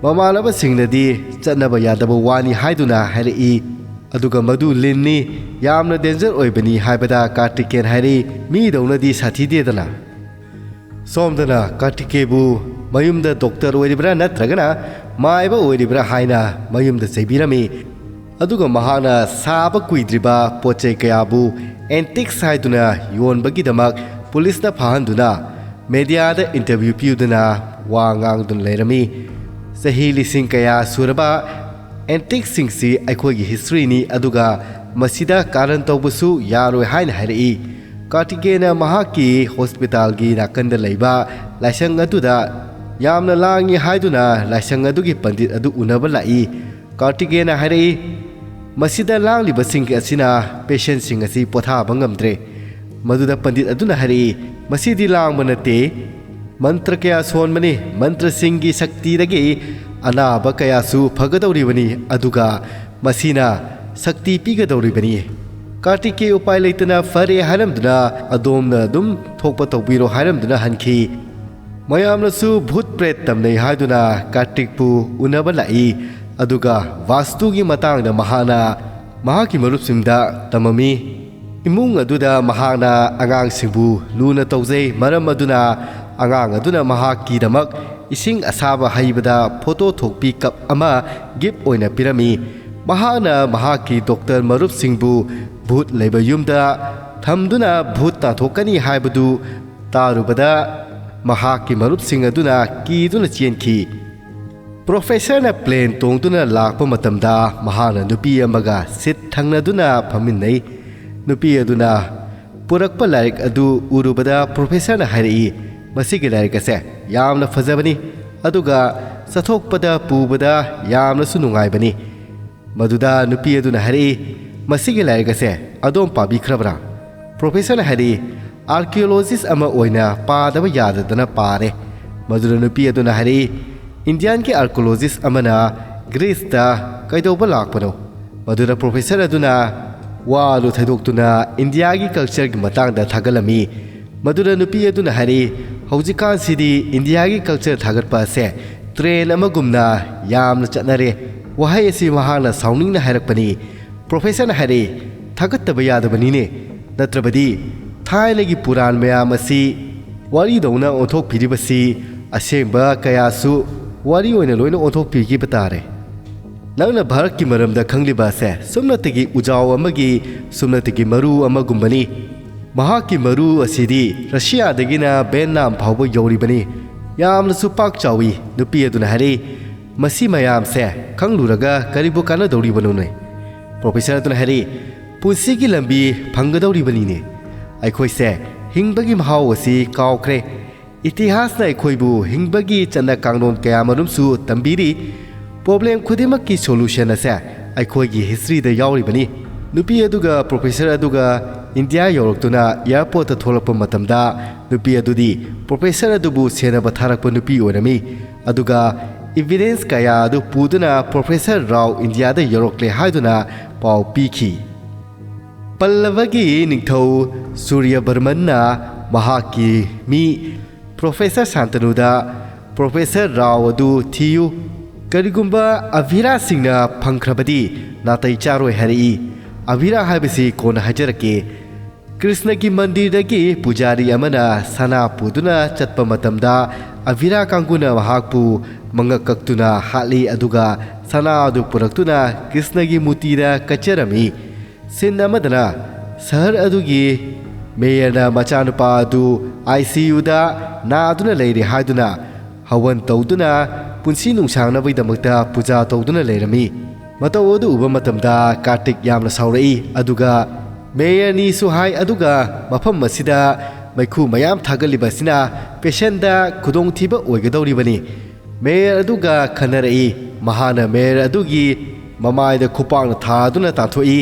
ꯃꯃꯥꯟꯅꯕꯁꯤꯡꯅꯗꯤ "ꯆꯠꯅꯕ ꯌꯥꯗꯕ ꯋꯥꯅꯤ" ꯍꯥꯏꯗꯨꯅ ꯍꯥꯏꯔꯛꯏ꯫ ꯑꯗꯨꯒ ꯃꯗꯨ ꯂꯤꯟꯅꯤ, ꯌꯥꯝꯅ ꯗꯦꯟꯖꯔ ꯑꯣꯏꯕꯅꯤ ꯍꯥꯏꯕꯗ ꯀꯥꯔꯇꯤꯀꯦꯟ ꯍꯥꯏꯔꯛꯏ, "ꯃꯤꯗꯧꯅꯗꯤ ꯁꯥꯊꯤꯗꯦꯗꯅ"꯫ ꯁꯣꯝꯗꯅ ꯀꯥꯔꯇꯤꯀꯦꯕꯨ ꯃꯌꯨꯝꯗ ꯗꯣꯛꯇꯔ ꯑꯣꯏꯔꯤꯕ꯭ꯔꯥ ꯅꯠꯇ꯭ꯔꯒꯅ ꯃꯥꯏꯕ ꯑꯣꯏꯔꯤꯕ꯭ꯔꯥ ꯍꯥꯏꯅ ꯃꯌꯨꯝꯗ ꯆꯩꯕꯤꯔꯝꯃꯤ꯫ ꯑꯗꯨꯒ ꯃꯍꯥꯛꯅ ꯁꯥꯕ ꯀꯨꯏꯗ꯭ꯔꯤꯕ ꯄꯣꯠ ꯆꯩ ꯀꯌꯥꯕꯨ ꯑꯦꯟꯇꯤꯛꯁ ꯍꯥꯏꯗꯨꯅ ꯌꯣꯟꯕꯒꯤꯗꯃꯛ ꯄꯨꯂꯤꯁꯅ ꯐꯥꯍꯟꯗꯨꯅ ꯃꯦꯗꯤꯌꯥꯗ ꯏꯟꯇꯔꯚ꯭ꯌꯨ ꯄꯤꯗꯨꯅ ꯋꯥ ꯉꯥꯡꯗꯨꯅ ꯂꯩꯔꯝꯃꯤ꯫ ꯆꯍꯤ ꯂꯤꯁꯤꯡ ꯀꯌꯥ ꯁꯨꯔꯕ ꯑꯦꯟꯇꯤꯛꯁꯤꯡꯁꯤ ꯑꯩꯈꯣꯏꯒꯤ ꯍꯤꯁꯇ꯭ꯔꯤꯅꯤ, ꯑꯗꯨꯒ ꯃꯁꯤꯗ ꯀꯥꯔꯟ ꯇꯧꯕꯁꯨ ꯌꯥꯔꯣꯏ ꯍꯥꯏꯅ ꯍꯥꯏꯔꯛꯏ꯫ ꯀꯥꯔꯇꯤꯀꯦꯅ ꯃꯍꯥꯛꯀꯤ ꯍꯣꯁꯄꯤꯇꯥꯜꯒꯤ ꯅꯥꯀꯟꯗ ꯂꯩꯕ ꯂꯥꯏꯁꯪ ꯑꯗꯨꯗ ꯌꯥꯝꯅ ꯂꯥꯡꯏ ꯍꯥꯏꯗꯨꯅ ꯂꯥꯏꯁꯪ ꯑꯗꯨꯒꯤ ꯄꯟꯗꯤꯠ ꯑꯗꯨ ꯎꯅꯕ ꯂꯥꯛꯏ꯫ ꯀꯥꯔꯇꯤꯀꯦꯅ ꯍꯥꯏꯔꯛꯏ, "ꯃꯁꯤꯗ ꯂꯥꯡꯂꯤꯕꯁꯤꯡ ꯑꯁꯤꯅ ꯄꯦꯁꯦꯟꯁꯤꯡ ꯑꯁꯤ ꯄꯣꯊꯥꯕ ꯉꯝꯗ꯭ꯔꯦ"꯫ ꯃꯗꯨꯗ ꯄꯟꯗꯤꯠ ꯑꯗꯨꯅ ꯍꯥꯏꯔꯛꯏ, "ꯃꯁꯤꯗꯤ ꯂꯥꯡꯕ ꯅꯠꯇꯦ, ꯃꯟꯇ꯭ꯔ ꯀꯌꯥ ꯁꯣꯟꯕꯅꯤ꯫ ꯃꯟꯇ꯭ꯔꯁꯤꯡꯒꯤ ꯁꯛꯇꯤꯗꯒꯤ ꯑꯅꯥꯕ ꯀꯌꯥꯁꯨ ꯐꯒꯗꯧꯔꯤꯕꯅꯤ, ꯑꯗꯨꯒ ꯃꯁꯤꯅ ꯁꯛꯇꯤ ꯄꯤꯒꯗꯧꯔꯤꯕꯅꯤ꯫ ꯀꯥꯔꯇꯤꯛꯀꯤ ꯎꯄꯥꯏ ꯂꯩꯇꯅ ꯐꯔꯦ ꯍꯥꯏꯔꯝꯗꯨꯅ ꯑꯗꯣꯝꯅ ꯑꯗꯨꯝ ꯊꯣꯛꯄ ꯇꯧꯕꯤꯔꯣ ꯍꯥꯏꯔꯝꯗꯨꯅ ꯍꯟꯈꯤ꯫ ꯃꯌꯥꯝꯅꯁꯨ ꯚꯨꯠ ꯄ꯭ꯔꯦꯠ ꯇꯝꯅꯩ ꯍꯥꯏꯗꯨꯅ ꯀꯥꯔꯇꯤꯛꯄꯨ ꯎꯅꯕ ꯂꯥꯛꯏ, ꯑꯗꯨꯒ ꯋꯥꯁꯇꯨꯒꯤ ꯃꯇꯥꯡꯗ ꯃꯍꯥꯛꯅ ꯃꯍꯥꯛꯀꯤ ꯃꯔꯨꯞꯁꯤꯡꯗ ꯇꯝꯃꯝꯃꯤ꯫ ꯏꯃꯨꯡ ꯑꯗꯨꯗ ꯃꯍꯥꯛꯅ ꯑꯉꯥꯡꯁꯤꯡꯕꯨ ꯂꯨꯅ ꯇꯧꯖꯩ, ꯃꯔꯝ ꯑꯗꯨꯅ ꯑꯉꯥꯡ ꯑꯗꯨꯅ ꯃꯍꯥꯛꯀꯤꯗꯃꯛ ꯏꯁꯤꯡ ꯑꯁꯥꯕ ꯍꯩꯕꯗ ꯐꯣꯇꯣ ꯊꯣꯛꯄꯤ ꯀꯞ ꯑꯃ ꯒꯤꯐ ꯑꯣꯏꯅ ꯄꯤꯔꯝꯃꯤ꯫ ꯃꯍꯥꯛꯅ ꯃꯍꯥꯛꯀꯤ ꯗꯣꯛꯇꯔ ꯃꯔꯨꯞꯁꯤꯡꯕꯨ ꯚꯨꯠ ꯂꯩꯕ ꯌꯨꯝꯗ ꯊꯝꯗꯨꯅ ꯚꯨꯠ ꯇꯥꯟꯊꯣꯛꯀꯅꯤ ꯍꯥꯏꯕꯗꯨ ꯇꯥꯔꯨꯕꯗ ꯃꯍꯥꯛꯀꯤ ꯃꯔꯨꯞꯁꯤꯡ ꯑꯗꯨꯅ ꯀꯤꯗꯨꯅ ꯆꯦꯟꯈꯤ꯫ ꯄ꯭ꯔꯣꯐꯦꯁꯔꯅ ꯄ꯭ꯂꯦꯟ ꯇꯣꯡꯗꯨꯅ ꯂꯥꯛꯄ ꯃꯇꯝꯗ ꯃꯍꯥꯛꯅ ꯅꯨꯄꯤ ꯑꯃꯒ ꯁꯤꯠ ꯊꯪꯅꯗꯨꯅ ꯐꯝꯃꯤꯟꯅꯩ꯫ ꯅꯨꯄꯤ ꯑꯗꯨꯅ ꯄꯨꯔꯛꯄ ꯂꯥꯏꯔꯤꯛ ꯑꯗꯨ ꯎꯔꯨꯕꯗ ꯄ꯭ꯔꯣꯐꯦꯁꯔꯅ ꯍꯥꯏꯔꯛꯏ, "ꯃꯁꯤꯒꯤ ꯂꯥꯏꯔꯤꯛ ꯑꯁꯦ ꯌꯥꯝꯅ ꯐꯖꯕꯅꯤ, ꯑꯗꯨꯒ ꯆꯠꯊꯣꯛꯄꯗ ꯄꯨꯕꯗ ꯌꯥꯝꯅꯁꯨ ꯅꯨꯡꯉꯥꯏꯕꯅꯤ"꯫ ꯃꯗꯨꯗ ꯅꯨꯄꯤ ꯑꯗꯨꯅ ꯍꯥꯏꯔꯛꯏ, "ꯃꯁꯤꯒꯤ ꯂꯥꯏꯔꯤꯛ ꯑꯁꯦ ꯑꯗꯣꯝ ꯄꯥꯕꯤꯈ꯭ꯔꯕ꯭ꯔꯥ?" ꯄ꯭ꯔꯣꯐꯦꯁꯔꯅ ꯍꯥꯏꯔꯛꯏ, "ꯑꯥꯔꯀꯤꯑꯣꯂꯣꯖꯤꯁ ꯑꯃ ꯑꯣꯏꯅ ꯄꯥꯗꯕ ꯌꯥꯗꯗꯅ ꯄꯥꯔꯦ"꯫ ꯃꯗꯨꯗ ꯅꯨꯄꯤ ꯑꯗꯨꯅ ꯍꯥꯏꯔꯛꯏ, "ꯏꯟꯗꯤꯌꯥꯟꯒꯤ ꯑꯥꯔꯀꯤꯑꯣꯂꯣꯖꯤꯁ ꯑꯃꯅ ꯒ꯭ꯔꯤꯁꯇ ꯀꯩꯗꯧꯕ ꯂꯥꯛꯄꯅꯣ?" ꯃꯗꯨꯗ ꯄ꯭ꯔꯣꯐꯦꯁꯔ ꯑꯗꯨꯅ ꯋꯥ ꯑꯗꯨ ꯊꯩꯗꯣꯛꯇꯨꯅ ꯏꯟꯗꯤꯌꯥꯒꯤ ꯀꯜꯆꯔꯒꯤ ꯃꯇꯥꯡꯗ ꯊꯥꯒꯠꯂꯝꯃꯤ꯫ ꯃꯗꯨꯗ ꯅꯨꯄꯤ ꯑꯗꯨꯅ ꯍꯥꯏꯔꯛꯏ, "ꯍꯧꯖꯤꯛꯀꯥꯟꯁꯤꯗꯤ ꯏꯟꯗꯤꯌꯥꯒꯤ ꯀꯜꯆꯔ ꯊꯥꯒꯠꯄ ꯑꯁꯦ ꯇ꯭ꯔꯦꯟ ꯑꯃꯒꯨꯝꯅ ꯌꯥꯝꯅ ꯆꯠꯅꯔꯦ"꯫ ꯋꯥꯍꯩ ꯑꯁꯤ ꯃꯍꯥꯛꯅ ꯁꯥꯎꯅꯤꯡꯅ ꯍꯥꯏꯔꯛꯄꯅꯤ꯫ ꯄ꯭ꯔꯣꯐꯦꯁꯔꯅ ꯍꯥꯏꯔꯛꯏ, "ꯊꯥꯒꯠꯇꯕ ꯌꯥꯗꯕꯅꯤꯅꯦ, ꯅꯠꯇ꯭ꯔꯕꯗꯤ ꯊꯥꯏꯅꯒꯤ ꯄꯨꯔꯥꯟ ꯃꯌꯥꯝ ꯑꯁꯤ ꯋꯥꯔꯤꯗꯧꯅ ꯑꯣꯟꯊꯣꯛꯄꯤꯔꯤꯕꯁꯤ ꯑꯁꯦꯡꯕ ꯀꯌꯥꯁꯨ ꯋꯥꯔꯤ ꯑꯣꯏꯅ ꯂꯣꯏꯅ ꯑꯣꯟꯊꯣꯛꯄꯤꯈꯤꯕ ꯇꯥꯔꯦ꯫ ꯅꯪꯅ ꯚꯥꯔꯠꯀꯤ ꯃꯔꯝꯗ ꯈꯪꯂꯤꯕ ꯑꯁꯦ ꯁꯨꯞꯅꯇꯒꯤ ꯎꯖꯥꯎ ꯑꯃꯒꯤ ꯁꯨꯞꯅꯇꯒꯤ ꯃꯔꯨ ꯑꯃꯒꯨꯝꯕꯅꯤ꯫ ꯃꯍꯥꯛꯀꯤ ꯃꯔꯨ ꯑꯁꯤꯗꯤ ꯔꯁꯤꯌꯥꯗꯒꯤꯅ ꯚꯦꯠꯅꯥꯝ ꯐꯥꯎꯕ ꯌꯧꯔꯤꯕꯅꯤ꯫ ꯌꯥꯝꯅꯁꯨ ꯄꯥꯛ ꯆꯥꯎꯏ"꯫ ꯅꯨꯄꯤ ꯑꯗꯨꯅ ꯍꯥꯏꯔꯛꯏ, "ꯃꯁꯤ ꯃꯌꯥꯝꯁꯦ ꯈꯪꯂꯨꯔꯒ ꯀꯔꯤꯕꯨ ꯀꯥꯟꯅꯗꯧꯔꯤꯕꯅꯣꯅꯦ?" ꯄ꯭ꯔꯣꯐꯦꯁꯔ ꯑꯗꯨꯅ ꯍꯥꯏꯔꯛꯏ, "ꯄꯨꯟꯁꯤꯒꯤ ꯂꯝꯕꯤ ꯐꯪꯒꯗꯧꯔꯤꯕꯅꯤꯅꯦ꯫ ꯑꯩꯈꯣꯏꯁꯦ ꯍꯤꯡꯕꯒꯤ ꯃꯍꯥꯎ ꯑꯁꯤ ꯀꯥꯎꯈ꯭ꯔꯦ꯫ ꯏꯇꯤꯍꯥꯁꯅ ꯑꯩꯈꯣꯏꯕꯨ ꯍꯤꯡꯕꯒꯤ ꯆꯠꯅ ꯀꯥꯡꯂꯣꯟ ꯀꯌꯥꯃꯔꯨꯝꯁꯨ ꯇꯝꯕꯤꯔꯤ꯫ ꯄ꯭ꯔꯣꯕ꯭ꯂꯦꯝ ꯈꯨꯗꯤꯡꯃꯛꯀꯤ ꯁꯣꯂꯨꯁꯟ ꯑꯁꯦ ꯑꯩꯈꯣꯏꯒꯤ ꯍꯤꯁꯇ꯭ꯔꯤꯗ ꯌꯥꯎꯔꯤꯕꯅꯤ"꯫ ꯅꯨꯄꯤ ꯑꯗꯨꯒ ꯄ꯭ꯔꯣꯐꯦꯁꯔ ꯑꯗꯨꯒ ꯏꯟꯗꯤꯌꯥ ꯌꯧꯔꯛꯇꯨꯅ ꯑꯦꯌꯔꯄꯣꯔꯠꯇ ꯊꯣꯛꯂꯛꯄ ꯃꯇꯝꯗ, ꯅꯨꯄꯤ ꯑꯗꯨꯗꯤ ꯄ꯭ꯔꯣꯐꯦꯁꯔ ꯑꯗꯨꯕꯨ ꯁꯦꯟꯅꯕ ꯊꯥꯔꯛꯄ ꯅꯨꯄꯤ ꯑꯣꯏꯔꯝꯃꯤ꯫ ꯑꯗꯨꯒ ꯏꯚꯤꯗꯦꯟꯁ ꯀꯌꯥ ꯑꯗꯨ ꯄꯨꯗꯨꯅ ꯄ꯭ꯔꯣꯐꯦꯁꯔ ꯔꯥꯎ ꯏꯟꯗꯤꯌꯥꯗ ꯌꯧꯔꯛꯂꯦ ꯍꯥꯏꯗꯨꯅ ꯄꯥꯎ ꯄꯤꯈꯤ꯫ ꯄꯜꯂꯕꯒꯤ ꯅꯤꯡꯊꯧ ꯁꯨꯔ꯭ꯌꯕꯔꯃꯟꯅ ꯃꯍꯥꯛꯀꯤ ꯃꯤ ꯄ꯭ꯔꯣꯐꯦꯁꯔ ꯁꯥꯟꯇꯅꯨꯗ, "ꯄ꯭ꯔꯣꯐꯦꯁꯔ ꯔꯥꯎ ꯑꯗꯨ ꯊꯤꯌꯨ꯫ ꯀꯔꯤꯒꯨꯝꯕ ꯑꯚꯤꯔꯥꯁꯤꯡꯅ ꯐꯪꯈ꯭ꯔꯕꯗꯤ ꯅꯥꯇꯩ ꯆꯥꯔꯣꯏ" ꯍꯥꯏꯔꯛꯏ꯫ ꯑꯚꯤꯔꯥ ꯍꯥꯏꯕꯁꯤ ꯀꯣꯟꯅ ꯍꯥꯏꯖꯔꯛꯀꯦ꯫ ꯀ꯭ꯔꯤꯁꯅꯒꯤ ꯃꯟꯗꯤꯔꯗꯒꯤ ꯄꯨꯖꯥꯔꯤ ꯑꯃꯅ ꯁꯅꯥ ꯄꯨꯗꯨꯅ ꯆꯠꯄ ꯃꯇꯝꯗ, ꯑꯚꯤꯔꯥ ꯀꯥꯡꯕꯨꯅ ꯃꯍꯥꯛꯄꯨ ꯃꯉꯛ ꯀꯛꯇꯨꯅ ꯍꯥꯠꯂꯤ, ꯑꯗꯨꯒ ꯁꯅꯥ ꯑꯗꯨ ꯄꯨꯔꯛꯇꯨꯅ ꯀ꯭ꯔꯤꯁꯅꯒꯤ ꯃꯨꯔꯇꯤꯗ ꯀꯠꯆꯔꯝꯃꯤ꯫ ꯁꯤꯟ ꯑꯃꯗꯅ, ꯁꯍꯔ ꯑꯗꯨꯒꯤ ꯃꯦꯌꯔꯅ ꯃꯆꯥꯅꯨꯄꯥ ꯑꯗꯨ ꯑꯥꯏ ꯁꯤ ꯌꯨꯗ ꯅꯥꯗꯨꯅ ꯂꯩꯔꯦ ꯍꯥꯏꯗꯨꯅ ꯍꯋꯟ ꯇꯧꯗꯨꯅ ꯄꯨꯟꯁꯤ ꯅꯨꯡꯁꯥꯡꯅꯕꯒꯤꯗꯃꯛꯇ ꯄꯨꯖꯥ ꯇꯧꯗꯨꯅ ꯂꯩꯔꯝꯃꯤ꯫ ꯃꯇꯧ ꯑꯗꯨ ꯎꯕ ꯃꯇꯝꯗ ꯀꯥꯔꯇꯤꯛ ꯌꯥꯝꯅ ꯁꯥꯎꯔꯛꯏ, ꯑꯗꯨꯒ ꯃꯦꯌꯔꯅꯤꯁꯨ ꯍꯥꯏ, ꯑꯗꯨꯒ ꯃꯐꯝ ꯑꯁꯤꯗ ꯃꯩꯈꯨ ꯃꯌꯥꯝ ꯊꯥꯒꯠꯂꯤꯕ ꯑꯁꯤꯅ ꯄꯦꯁꯦꯟꯗ ꯈꯨꯗꯣꯡꯊꯤꯕ ꯑꯣꯏꯒꯗꯧꯔꯤꯕꯅꯤ꯫ ꯃꯦꯌꯔ ꯑꯗꯨꯒ ꯈꯟꯅꯔꯛꯏ꯫ ꯃꯍꯥꯛꯅ ꯃꯦꯌꯔ ꯑꯗꯨꯒꯤ ꯃꯃꯥꯏꯗ ꯈꯨꯄꯥꯛꯅ ꯊꯥꯗꯨꯅ ꯇꯥꯟꯊꯣꯛꯏ꯫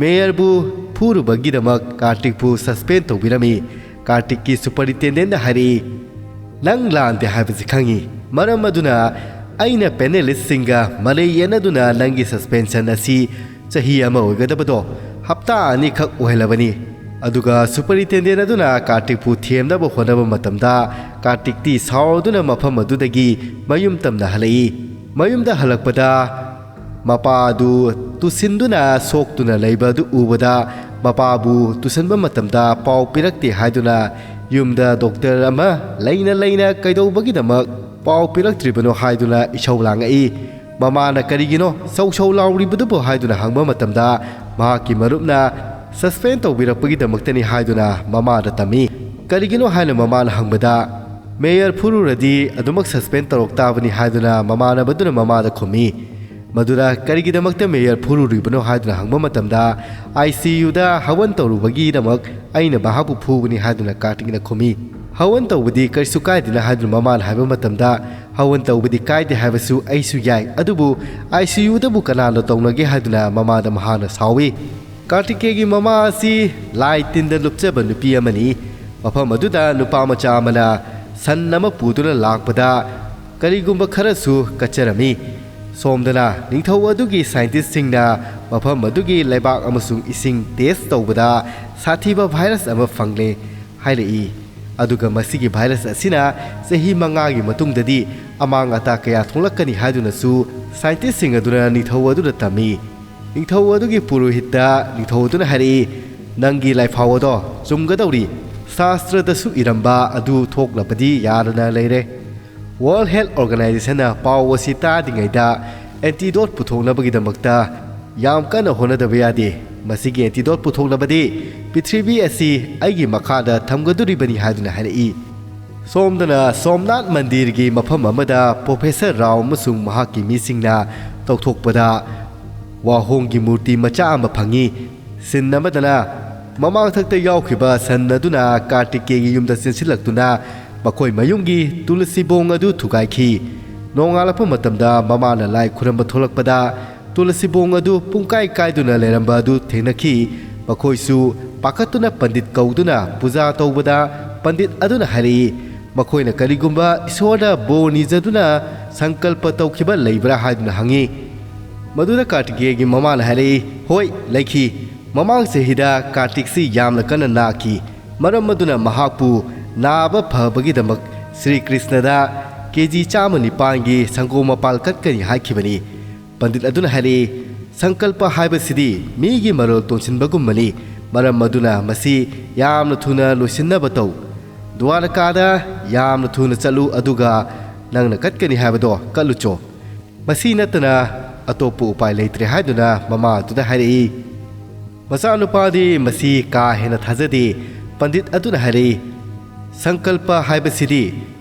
ꯃꯦꯌꯔꯕꯨ ꯐꯨꯔꯨꯕꯒꯤꯗꯃꯛ ꯀꯥꯔꯇꯤꯛꯄꯨ ꯁꯁꯄꯦꯟ ꯇꯧꯕꯤꯔꯝꯃꯤ꯫ ꯀꯥꯔꯇꯤꯛꯀꯤ ꯁꯨꯄꯔꯤꯟꯇꯦꯟꯗꯦꯟꯠꯅ ꯍꯥꯏꯔꯛꯏ, "ꯅꯪ ꯂꯥꯟꯗꯦ ꯍꯥꯏꯕꯁꯤ ꯈꯪꯏ꯫ ꯃꯔꯝ ꯑꯗꯨꯅ ꯑꯩꯅ ꯄꯦꯅꯦꯂꯤꯁꯁꯤꯡꯒ ꯃꯔꯩ ꯌꯦꯠꯅꯗꯨꯅ ꯅꯪꯒꯤ ꯁꯁꯄꯦꯟꯁꯟ ꯑꯁꯤ ꯆꯍꯤ ꯑꯃ ꯑꯣꯏꯒꯗꯕꯗꯣ ꯍꯞꯇꯥ ꯑꯅꯤꯈꯛ ꯑꯣꯏꯍꯜꯂꯕꯅꯤ"꯫ ꯑꯗꯨꯒ ꯁꯨꯄꯔꯤꯟꯇꯦꯟꯗꯦꯟꯠ ꯑꯗꯨꯅ ꯀꯥꯔꯇꯤꯛꯄꯨ ꯊꯦꯝꯅꯕ ꯍꯣꯠꯅꯕ ꯃꯇꯝꯗ, ꯀꯥꯔꯇꯤꯛꯇꯤ ꯁꯥꯎꯔꯗꯨꯅ ꯃꯐꯝ ꯑꯗꯨꯗꯒꯤ ꯃꯌꯨꯝ ꯇꯝꯅ ꯍꯜꯂꯛꯏ꯫ ꯃꯌꯨꯝꯗ ꯍꯜꯂꯛꯄꯗ, ꯃꯄꯥ ꯑꯗꯨ ꯇꯨꯁꯤꯟꯗꯨꯅ ꯁꯣꯛꯇꯨꯅ ꯂꯩꯕ ꯑꯗꯨ ꯎꯕꯗ, ꯃꯄꯥꯕꯨ ꯇꯨꯁꯟꯕ ꯃꯇꯝꯗ ꯄꯥꯎ ꯄꯤꯔꯛꯇꯦ ꯍꯥꯏꯗꯨꯅ ꯌꯨꯝꯗ ꯗꯣꯛꯇꯔ ꯑꯃ ꯂꯩꯅ ꯂꯩꯅ ꯀꯩꯗꯧꯕꯒꯤꯗꯃꯛ ꯄꯥꯎ ꯄꯤꯔꯛꯇ꯭ꯔꯤꯕꯅꯣ ꯍꯥꯏꯗꯨꯅ ꯏꯁꯧ ꯂꯥꯡꯉꯛꯏ꯫ ꯃꯃꯥꯅ "ꯀꯔꯤꯒꯤꯅꯣ ꯁꯧ ꯁꯧ ꯂꯥꯎꯔꯤꯕꯗꯨꯕꯨ?" ꯍꯥꯏꯗꯨꯅ ꯍꯪꯕ ꯃꯇꯝꯗ, ꯃꯍꯥꯛꯀꯤ ꯃꯔꯨꯞꯅ "ꯁꯁꯄꯦꯟ ꯇꯧꯕꯤꯔꯛꯄꯒꯤꯗꯃꯛꯇꯅꯤ" ꯍꯥꯏꯗꯨꯅ ꯃꯃꯥꯗ ꯇꯝꯃꯤ꯫ "ꯀꯔꯤꯒꯤꯅꯣ?" ꯍꯥꯏꯅ ꯃꯃꯥꯅ ꯍꯪꯕꯗ, "ꯃꯦꯌꯔ ꯐꯨꯔꯨꯔꯗꯤ ꯑꯗꯨꯃꯛ ꯁꯁꯄꯦꯟ ꯇꯧꯔꯛ ꯇꯥꯕꯅꯤ" ꯍꯥꯏꯗꯨꯅ ꯃꯃꯥꯟꯅꯕꯗꯨꯅ ꯃꯃꯥꯗ ꯈꯨꯝꯃꯤ꯫ ꯃꯗꯨꯗ "ꯀꯔꯤꯒꯤꯗꯃꯛꯇ ꯃꯦꯌꯔ ꯐꯨꯔꯨꯔꯤꯕꯅꯣ?" ꯍꯥꯏꯗꯨꯅ ꯍꯪꯕ ꯃꯇꯝꯗ, "ꯑꯥꯏ ꯁꯤ ꯌꯨꯗ ꯍꯋꯟ ꯇꯧꯔꯨꯕꯒꯤꯗꯃꯛ ꯑꯩꯅ ꯃꯍꯥꯛꯄꯨ ꯐꯨꯕꯅꯤ" ꯍꯥꯏꯗꯨꯅ ꯀꯥꯔꯇꯤꯛꯅ ꯈꯨꯝꯃꯤ꯫ "ꯍꯋꯟ ꯇꯧꯕꯗꯤ ꯀꯔꯤꯁꯨ ꯀꯥꯏꯗꯦꯅ" ꯍꯥꯏꯗꯨꯅ ꯃꯃꯥꯅ ꯍꯥꯏꯕ ꯃꯇꯝꯗ, "ꯍꯋꯟ ꯇꯧꯕꯗꯤ ꯀꯥꯏꯗꯦ ꯍꯥꯏꯕꯁꯨ ꯑꯩꯁꯨ ꯌꯥꯏ, ꯑꯗꯨꯕꯨ ꯑꯥꯏ ꯁꯤ ꯌꯨꯗꯕꯨ ꯀꯅꯥꯅ ꯇꯧꯅꯒꯦ?" ꯍꯥꯏꯗꯨꯅ ꯃꯃꯥꯗ ꯃꯍꯥꯛꯅ ꯁꯥꯎꯏ꯫ ꯀꯥꯔꯇꯤꯀꯦꯒꯤ ꯃꯃꯥ ꯑꯁꯤ ꯂꯥꯏ ꯇꯤꯟꯗ ꯂꯨꯞꯆꯕ ꯅꯨꯄꯤ ꯑꯃꯅꯤ꯫ ꯃꯐꯝ ꯑꯗꯨꯗ ꯅꯨꯄꯥ ꯃꯆꯥ ꯑꯃꯅ ꯁꯟ ꯑꯃ ꯄꯨꯗꯨꯅ ꯂꯥꯛꯄꯗ ꯀꯔꯤꯒꯨꯝꯕ ꯈꯔꯁꯨ ꯀꯠꯆꯔꯝꯃꯤ꯫ ꯁꯣꯝꯗꯅ ꯅꯤꯡꯊꯧ ꯑꯗꯨꯒꯤ ꯁꯥꯏꯟꯇꯤꯁꯁꯤꯡꯅ ꯃꯐꯝ ꯑꯗꯨꯒꯤ ꯂꯩꯕꯥꯛ ꯑꯃꯁꯨꯡ ꯏꯁꯤꯡ ꯇꯦꯁ ꯇꯧꯕꯗ ꯁꯥꯊꯤꯕ ꯚꯥꯏꯔꯁ ꯑꯃ ꯐꯪꯂꯦ ꯍꯥꯏꯔꯛꯏ꯫ ꯑꯗꯨꯒ ꯃꯁꯤꯒꯤ ꯚꯥꯏꯔꯁ ꯑꯁꯤꯅ ꯆꯍꯤ ꯃꯉꯥꯒꯤ ꯃꯇꯨꯡꯗꯗꯤ ꯑꯃꯥꯡ ꯑꯇꯥ ꯀꯌꯥ ꯊꯣꯛꯂꯛꯀꯅꯤ ꯍꯥꯏꯗꯨꯅꯁꯨ ꯁꯥꯏꯟꯇꯤꯁꯁꯤꯡ ꯑꯗꯨꯅ ꯅꯤꯡꯊꯧ ꯑꯗꯨꯗ ꯇꯝꯃꯤ꯫ ꯅꯤꯡꯊꯧ ꯑꯗꯨꯒꯤ ꯄꯨꯔꯣꯍꯤꯠꯇ ꯅꯤꯡꯊꯧ ꯑꯗꯨꯅ ꯍꯥꯏꯔꯛꯏ, "ꯅꯪꯒꯤ ꯂꯥꯏꯐꯥꯎ ꯑꯗꯣ ꯆꯨꯝꯒꯗꯧꯔꯤ꯫ ꯁꯥꯁꯇ꯭ꯔꯗꯁꯨ ꯏꯔꯝꯕ ꯑꯗꯨ ꯊꯣꯛꯂꯕꯗꯤ ꯌꯥꯗꯅ ꯂꯩꯔꯦ꯫" ꯋꯥꯔꯜꯗ ꯍꯦꯜꯊ ꯑꯣꯔꯒꯅꯥꯏꯖꯦꯁꯟꯅ ꯄꯥꯎ ꯑꯁꯤ ꯇꯥꯗ꯭ꯔꯤꯉꯩꯗ ꯑꯦꯟꯇꯤꯗꯣꯠ ꯄꯨꯊꯣꯛꯅꯕꯒꯤꯗꯃꯛꯇ ꯌꯥꯝ ꯀꯟꯅ ꯍꯣꯠꯅꯗꯕ ꯌꯥꯗꯦ꯫ ꯃꯁꯤꯒꯤ ꯑꯦꯟꯇꯤꯗꯣꯠ ꯄꯨꯊꯣꯛꯅꯕꯗꯤ ꯄ꯭ꯔꯤꯊꯤꯕꯤ ꯑꯁꯤ ꯑꯩꯒꯤ ꯃꯈꯥꯗ ꯊꯝꯒꯗꯣꯔꯤꯕꯅꯤ ꯍꯥꯏꯗꯨꯅ ꯍꯥꯏꯔꯛꯏ꯫ ꯁꯣꯝꯗꯅ ꯁꯣꯝꯅꯥꯊ ꯃꯟꯗꯤꯔꯒꯤ ꯃꯐꯝ ꯑꯃꯗ ꯄ꯭ꯔꯣꯐꯦꯁꯔ ꯔꯥꯎ ꯑꯃꯁꯨꯡ ꯃꯍꯥꯛꯀꯤ ꯃꯤꯁꯤꯡꯅ ꯇꯧꯊꯣꯛꯄꯗ ꯋꯥꯍꯣꯡꯒꯤ ꯃꯨꯔꯇꯤ ꯃꯆꯥ ꯑꯃ ꯐꯪꯉꯤ꯫ ꯁꯤꯟ ꯑꯃꯗꯅ ꯃꯃꯥꯡꯊꯛꯇ ꯌꯥꯎꯈꯤꯕ ꯁꯟ ꯑꯗꯨꯅ ꯀꯥꯔꯇꯤꯀꯦꯒꯤ ꯌꯨꯝꯗ ꯆꯦꯟꯁꯤꯜꯂꯛꯇꯨꯅ ꯃꯈꯣꯏ ꯃꯌꯨꯝꯒꯤ ꯇꯨꯂꯁꯤꯕꯣꯡ ꯑꯗꯨ ꯊꯨꯒꯥꯏꯈꯤ꯫ ꯅꯣꯡꯉꯥꯜꯂꯛꯄ ꯃꯇꯝꯗ ꯃꯃꯥꯅ ꯂꯥꯏ ꯈꯨꯔꯝꯕ ꯊꯣꯛꯂꯛꯄꯗ ꯇꯨꯂꯁꯤꯕꯣꯡ ꯑꯗꯨ ꯄꯨꯡꯀꯥꯏ ꯀꯥꯏꯗꯨꯅ ꯂꯩꯔꯝꯕ ꯑꯗꯨ ꯊꯦꯡꯅꯈꯤ꯫ ꯃꯈꯣꯏꯁꯨ ꯄꯥꯈꯠꯇꯨꯅ ꯄꯟꯗꯤꯠ ꯀꯧꯗꯨꯅ ꯄꯨꯖꯥ ꯇꯧꯕꯗ ꯄꯟꯗꯤꯠ ꯑꯗꯨꯅ ꯍꯥꯏꯔꯛꯏ, ꯃꯈꯣꯏꯅ ꯀꯔꯤꯒꯨꯝꯕ ꯏꯁꯣꯔꯗ ꯕꯣꯔ ꯅꯤꯖꯗꯨꯅ ꯁꯪꯀꯜꯄ ꯇꯧꯈꯤꯕ ꯂꯩꯕ꯭ꯔꯥ ꯍꯥꯏꯗꯨꯅ ꯍꯪꯉꯤ꯫ ꯃꯗꯨꯗ ꯀꯥꯔꯇꯤꯀꯦꯌꯒꯤ ꯃꯃꯥꯅ ꯍꯥꯏꯔꯛꯏ, "ꯍꯣꯏ, ꯂꯩꯈꯤ꯫ ꯃꯃꯥꯡ ꯆꯍꯤꯗ ꯀꯥꯔꯇꯤꯛꯁꯤ ꯌꯥꯝꯅ ꯀꯟꯅ ꯅꯥꯈꯤ꯫ ꯃꯔꯝ ꯑꯗꯨꯅ ꯃꯍꯥꯛꯄꯨ ꯅꯥꯕ ꯐꯕꯒꯤꯗꯃꯛ ꯁ꯭ꯔꯤ ꯀ꯭ꯔꯤꯁꯅꯗ ꯀꯦ ꯖꯤ ꯆꯥꯝꯃ ꯅꯤꯄꯥꯟꯒꯤ ꯁꯪꯒꯣꯝ ꯃꯄꯥꯜ ꯀꯠꯀꯅꯤ ꯍꯥꯏꯈꯤꯕꯅꯤ꯫" ꯄꯟꯗꯤꯠ ꯑꯗꯨꯅ ꯍꯥꯏꯔꯛꯏ, "ꯁꯪꯀꯜꯄ ꯍꯥꯏꯕꯁꯤꯗꯤ ꯃꯤꯒꯤ ꯃꯔꯣꯜ ꯇꯣꯟꯁꯤꯟꯕꯒꯨꯝꯕꯅꯤ꯫ ꯃꯔꯝ ꯑꯗꯨꯅ ꯃꯁꯤ ꯌꯥꯝꯅ ꯊꯨꯅ ꯂꯣꯏꯁꯤꯟꯅꯕ ꯇꯧ꯫ ꯗ꯭ꯋꯥꯔꯀꯥꯗ ꯌꯥꯝꯅ ꯊꯨꯅ ꯆꯠꯂꯨ, ꯑꯗꯨꯒ ꯅꯪꯅ ꯀꯠꯀꯅꯤ ꯍꯥꯏꯕꯗꯣ ꯀꯠꯂꯨꯆꯣ꯫ ꯃꯁꯤ ꯅꯠꯇꯅ ꯑꯇꯣꯞꯄ ꯎꯄꯥꯏ ꯂꯩꯇ꯭ꯔꯦ" ꯍꯥꯏꯗꯨꯅ ꯃꯃꯥ ꯑꯗꯨꯗ ꯍꯥꯏꯔꯛꯏ꯫ ꯃꯆꯥꯅꯨꯄꯥꯗꯤ ꯃꯁꯤ ꯀꯥ ꯍꯦꯟꯅ ꯊꯥꯖꯗꯦ꯫ ꯄꯟꯗꯤꯠ ꯑꯗꯨꯅ ꯍꯥꯏꯔꯛꯏ, "ꯁꯪꯀꯜꯄ ꯍꯥꯏꯕꯁꯤꯗꯤ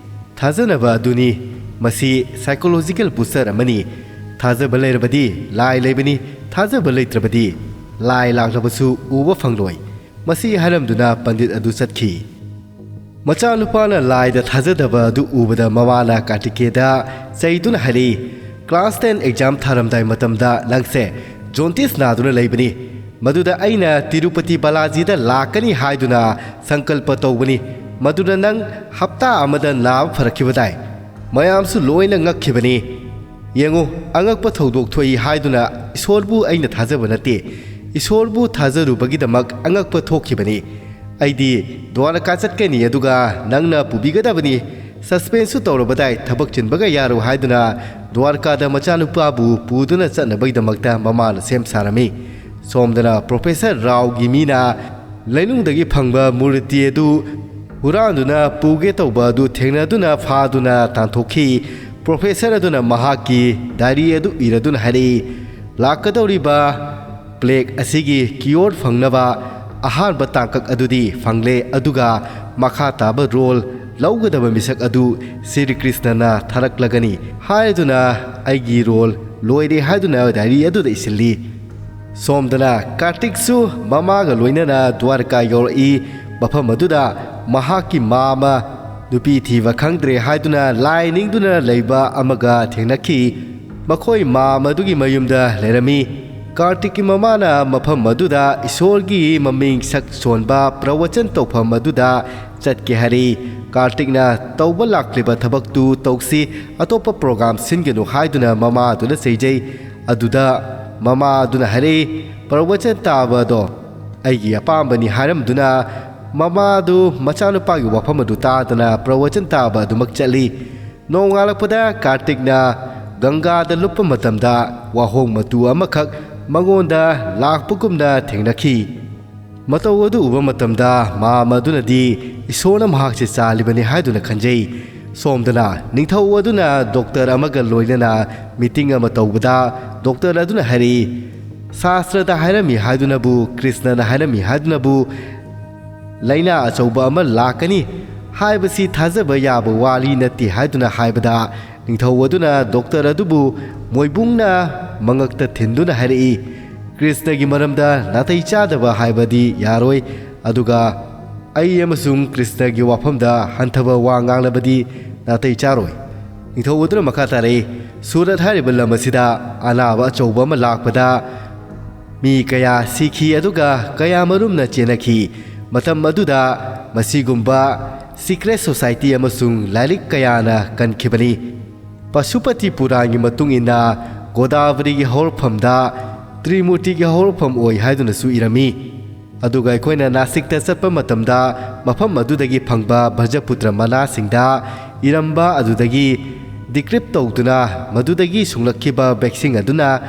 ꯊꯥꯖꯅꯕ ꯑꯗꯨꯅꯤ꯫ ꯃꯁꯤ psychological booster ꯑꯃꯅꯤ꯫ ꯊꯥꯖꯕ ꯂꯩꯔꯕꯗꯤ ꯂꯥꯏ ꯂꯩꯕꯅꯤ, ꯊꯥꯖꯕ ꯂꯩꯇ꯭ꯔꯕꯗꯤ ꯂꯥꯏ ꯂꯥꯛꯂꯕꯁꯨ ꯎꯕ ꯐꯪꯂꯣꯏ꯫" ꯃꯁꯤ ꯍꯥꯏꯔꯝꯗꯨꯅ ꯄꯟꯗꯤꯠ ꯑꯗꯨ ꯆꯠꯈꯤ꯫ ꯃꯆꯥꯅꯨꯄꯥꯅ ꯂꯥꯏꯗ ꯊꯥꯖꯗꯕ ꯑꯗꯨ ꯎꯕꯗ ꯃꯃꯥꯅ ꯀꯥꯔꯇꯤꯀꯦꯗ ꯆꯩꯗꯨꯅ ꯍꯥꯏꯔꯛꯏ, "ꯀ꯭ꯂꯥꯁ ꯇꯦꯟ ꯑꯦꯛꯖꯥꯝ ꯊꯥꯔꯝꯗꯥꯏ ꯃꯇꯝꯗ ꯅꯪꯁꯦ ꯖꯣꯟꯇꯤꯁ ꯅꯥꯗꯨꯅ ꯂꯩꯕꯅꯤ꯫ ꯃꯗꯨꯗ ꯑꯩꯅ ꯇꯤꯔꯨꯄꯇꯤ ꯕꯥꯂꯥꯖꯤꯗ ꯂꯥꯛꯀꯅꯤ ꯍꯥꯏꯗꯨꯅ ꯁꯪꯀꯜꯄ ꯇꯧꯕꯅꯤ꯫ ꯃꯗꯨꯗ ꯅꯪ ꯍꯞꯇꯥ ꯑꯃꯗ ꯅꯥꯕ ꯐꯔꯛꯈꯤꯕꯗꯥꯏ? ꯃꯌꯥꯝꯁꯨ ꯂꯣꯏꯅ ꯉꯛꯈꯤꯕꯅꯤ꯫ ꯌꯦꯡꯉꯨ, ꯑꯉꯛꯄ ꯊꯧꯗꯣꯛ ꯊꯣꯛꯏ ꯍꯥꯏꯗꯨꯅ ꯏꯁꯣꯔꯕꯨ ꯑꯩꯅ ꯊꯥꯖꯕ ꯅꯠꯇꯦ, ꯏꯁꯣꯔꯕꯨ ꯊꯥꯖꯔꯨꯕꯒꯤꯗꯃꯛ ꯑꯉꯛꯄ ꯊꯣꯛꯈꯤꯕꯅꯤ꯫ ꯑꯩꯗꯤ ꯗ꯭ꯋꯥꯔꯀꯥ ꯆꯠꯀꯅꯤ, ꯑꯗꯨꯒ ꯅꯪꯅ ꯄꯨꯕꯤꯒꯗꯕꯅꯤ꯫ ꯁꯁꯄꯦꯟꯁꯁꯨ ꯇꯧꯔꯕꯗꯥꯏ, ꯊꯕꯛ ꯆꯤꯟꯕꯒ ꯌꯥꯔꯣ ꯍꯥꯏꯗꯨꯅ ꯗ꯭ꯋꯥꯔꯀꯥꯗ ꯃꯆꯥꯅꯨꯄꯥꯕꯨ ꯄꯨꯗꯨꯅ ꯆꯠꯅꯕꯒꯤꯗꯃꯛꯇ ꯃꯃꯥꯅ ꯁꯦꯝ ꯁꯥꯔꯝꯃꯤ꯫ ꯁꯣꯝꯗꯅ ꯄ꯭ꯔꯣꯐꯦꯁꯔ ꯔꯥꯎꯒꯤ ꯃꯤꯅ ꯂꯩꯅꯨꯡꯗꯒꯤ ꯐꯪꯕ ꯃꯨꯔꯇꯤ ꯑꯗꯨ ꯍꯨꯔꯥꯟꯗꯨꯅ ꯄꯨꯒꯦ ꯇꯧꯕ ꯑꯗꯨ ꯊꯦꯡꯅꯗꯨꯅ ꯐꯥꯗꯨꯅ ꯇꯥꯟꯊꯣꯛꯈꯤ꯫ ꯄ꯭ꯔꯣꯐꯦꯁꯔ ꯑꯗꯨꯅ ꯃꯍꯥꯛꯀꯤ ꯗꯥꯏꯔꯤ ꯑꯗꯨ ꯏꯔꯗꯨꯅ ꯍꯥꯏꯔꯛꯏ, "ꯂꯥꯛꯀꯗꯧꯔꯤꯕ ꯄ꯭ꯂꯦꯒ ꯑꯁꯤꯒꯤ ꯀꯤꯌꯣꯔ ꯐꯪꯅꯕ ꯑꯍꯥꯟꯕ ꯇꯥꯡꯀꯛ ꯑꯗꯨꯗꯤ ꯐꯪꯂꯦ, ꯑꯗꯨꯒ ꯃꯈꯥ ꯇꯥꯕ ꯔꯣꯜ ꯂꯧꯒꯗꯕ ꯃꯤꯁꯛ ꯑꯗꯨ ꯁ꯭ꯔꯤ ꯀ꯭ꯔꯤꯁꯅꯅ ꯊꯥꯔꯛꯂꯒꯅꯤ" ꯍꯥꯏꯗꯨꯅ ꯑꯩꯒꯤ ꯔꯣꯜ ꯂꯣꯏꯔꯦ ꯍꯥꯏꯗꯨꯅ ꯗꯥꯏꯔꯤ ꯑꯗꯨꯗ ꯏꯁꯤꯜꯂꯤ꯫ ꯁꯣꯝꯗꯅ ꯀꯥꯔꯇꯤꯛꯁꯨ ꯃꯃꯥꯒ ꯂꯣꯏꯅꯅ ꯗ꯭ꯋꯥꯔꯀꯥ ꯌꯧꯔꯛꯏ꯫ ꯃꯐꯝ ꯑꯗꯨꯗ ꯃꯍꯥꯛꯀꯤ ꯃꯥꯃ ꯅꯨꯄꯤ ꯊꯤꯕ ꯈꯪꯗ꯭ꯔꯦ ꯍꯥꯏꯗꯨꯅ ꯂꯥꯏ ꯅꯤꯡꯗꯨꯅ ꯂꯩꯕ ꯑꯃꯒ ꯊꯦꯡꯅꯈꯤ꯫ ꯃꯈꯣꯏ ꯃꯥꯃꯗꯨꯒꯤ ꯃꯌꯨꯝꯗ ꯂꯩꯔꯝꯃꯤ꯫ ꯀꯥꯔꯇꯤꯛꯀꯤ ꯃꯃꯥꯅ ꯃꯐꯝ ꯑꯗꯨꯗ ꯏꯁꯣꯔꯒꯤ ꯃꯃꯤꯡ ꯁꯛ ꯁꯣꯟꯕ ꯄ꯭ꯔꯋꯆꯟ ꯇꯧꯐꯝ ꯑꯗꯨꯗ ꯆꯠꯀꯦ ꯍꯥꯏꯔꯛꯏ꯫ ꯀꯥꯔꯇꯤꯛꯅ ꯇꯧꯕ ꯂꯥꯛꯂꯤꯕ ꯊꯕꯛꯇꯨ ꯇꯧꯁꯤ, ꯑꯇꯣꯞꯄ ꯄ꯭ꯔꯣꯒ꯭ꯔꯥꯝ ꯁꯤꯟꯒꯅꯨ ꯍꯥꯏꯗꯨꯅ ꯃꯃꯥꯗꯨꯅ ꯆꯩꯖꯩ꯫ ꯑꯗꯨꯗ ꯃꯃꯥꯗꯨꯅ ꯍꯥꯏꯔꯛꯏ, "ꯄ꯭ꯔꯋꯆꯟ ꯇꯥꯕꯗꯣ ꯑꯩꯒꯤ ꯑꯄꯥꯝꯕꯅꯤ" ꯍꯥꯏꯔꯝꯗꯨꯅ ꯃꯃꯥꯗꯨ ꯃꯆꯥꯅꯨꯄꯥꯒꯤ ꯋꯥꯐꯝ ꯑꯗꯨ ꯇꯥꯗꯅ ꯄ꯭ꯔꯋꯆꯟ ꯇꯥꯕ ꯑꯗꯨꯃꯛ ꯆꯠꯂꯤ꯫ ꯅꯣꯡꯉꯥꯜꯂꯛꯄꯗ ꯀꯥꯔꯇꯤꯛꯅ ꯒꯪꯒꯥꯗ ꯂꯨꯞꯄ ꯃꯇꯝꯗ ꯋꯥꯍꯣꯡ ꯃꯇꯨ ꯑꯃꯈꯛ ꯃꯉꯣꯟꯗ ꯂꯥꯛꯄꯒꯨꯝꯅ ꯊꯦꯡꯅꯈꯤ꯫ ꯃꯇꯧ ꯑꯗꯨ ꯎꯕ ꯃꯇꯝꯗ ꯃꯥꯃ ꯑꯗꯨꯅꯗꯤ ꯏꯁꯣꯔꯅ ꯃꯍꯥꯛꯁꯦ ꯆꯥꯜꯂꯤꯕꯅꯤ ꯍꯥꯏꯗꯨꯅ ꯈꯟꯖꯩ꯫ ꯁꯣꯝꯗꯅ ꯅꯤꯡꯊꯧ ꯑꯗꯨꯅ ꯗꯣꯛꯇꯔ ꯑꯃꯒ ꯂꯣꯏꯅꯅ ꯃꯤꯇꯤꯡ ꯑꯃ ꯇꯧꯕꯗ ꯗꯣꯛꯇꯔ ꯑꯗꯨꯅ ꯍꯥꯏꯔꯛꯏ, "ꯁꯥꯁꯇ꯭ꯔꯗ ꯍꯥꯏꯔꯝꯃꯤ ꯍꯥꯏꯗꯨꯅꯕꯨ, ꯀ꯭ꯔꯤꯁꯅꯅ ꯍꯥꯏꯔꯝꯃꯤ ꯍꯥꯏꯗꯨꯅꯕꯨ ꯂꯥꯏꯅꯥ ꯑꯆꯧꯕ ꯑꯃ ꯂꯥꯛꯀꯅꯤ ꯍꯥꯏꯕꯁꯤ ꯊꯥꯖꯕ ꯌꯥꯕ ꯋꯥꯔꯤ ꯅꯠꯇꯦ" ꯍꯥꯏꯗꯨꯅ ꯍꯥꯏꯕꯗ ꯅꯤꯡꯊꯧ ꯑꯗꯨꯅ ꯗꯣꯛꯇꯔ ꯑꯗꯨꯕꯨ ꯃꯣꯏꯕꯨꯡꯅ ꯃꯉꯛꯇ ꯊꯤꯟꯗꯨꯅ ꯍꯥꯏꯔꯛꯏ, "ꯀ꯭ꯔꯤꯁꯅꯒꯤ ꯃꯔꯝꯗ ꯅꯥꯇꯩ ꯆꯥꯗꯕ ꯍꯥꯏꯕꯗꯤ ꯌꯥꯔꯣꯏ, ꯑꯗꯨꯒ ꯑꯩ ꯑꯃꯁꯨꯡ ꯀ꯭ꯔꯤꯁꯅꯒꯤ ꯋꯥꯐꯝꯗ ꯍꯟꯊꯕ ꯋꯥ ꯉꯥꯡꯂꯕꯗꯤ ꯅꯥꯇꯩ ꯆꯥꯔꯣꯏ"꯫ ꯅꯤꯡꯊꯧ ꯑꯗꯨꯅ ꯃꯈꯥ ꯇꯥꯔꯛꯏ, "ꯁꯨꯔꯠ ꯍꯥꯏꯔꯤꯕ ꯂꯝ ꯑꯁꯤꯗ ꯑꯅꯥꯕ ꯑꯆꯧꯕ ꯑꯃ ꯂꯥꯛꯄꯗ ꯃꯤ ꯀꯌꯥ ꯁꯤꯈꯤ, ꯑꯗꯨꯒ ꯀꯌꯥꯃꯔꯨꯝꯅ ꯆꯦꯟꯅꯈꯤ꯫ ꯃꯇꯝ ꯑꯗꯨꯗ ꯃꯁꯤꯒꯨꯝꯕ secret society ꯑꯃꯁꯨꯡ ꯂꯥꯏꯔꯤꯛ ꯀꯌꯥꯅ ꯀꯟꯈꯤꯕꯅꯤ꯫ ꯄꯁꯨꯄꯇꯤ ꯄꯨꯔꯥꯟꯒꯤ ꯃꯇꯨꯡ ꯏꯟꯅ, ꯒꯣꯗꯥꯕꯔꯤꯒꯤ ꯍꯧꯔꯛꯐꯝꯗ ꯇ꯭ꯔꯤꯃꯨꯔꯇꯤꯒꯤ ꯍꯧꯔꯛꯐꯝ ꯑꯣꯏ ꯍꯥꯏꯗꯨꯅꯁꯨ ꯏꯔꯝꯃꯤ꯫ ꯑꯗꯨꯒ ꯑꯩꯈꯣꯏꯅ ꯅꯥꯁꯤꯛꯇ ꯆꯠꯄ ꯃꯇꯝꯗ, ꯃꯐꯝ ꯑꯗꯨꯗꯒꯤ ꯐꯪꯕ ꯚꯖꯄꯨꯇ꯭ꯔ ꯃꯅꯥꯁꯤꯡꯗ ꯏꯔꯝꯕ ꯑꯗꯨꯗꯒꯤ decrypt ꯇꯧꯗꯨꯅ, ꯃꯗꯨꯗꯒꯤ ꯁꯨꯡꯂꯛꯈꯤꯕ ꯕꯦꯛꯁꯤꯡ ꯑꯗꯨꯅ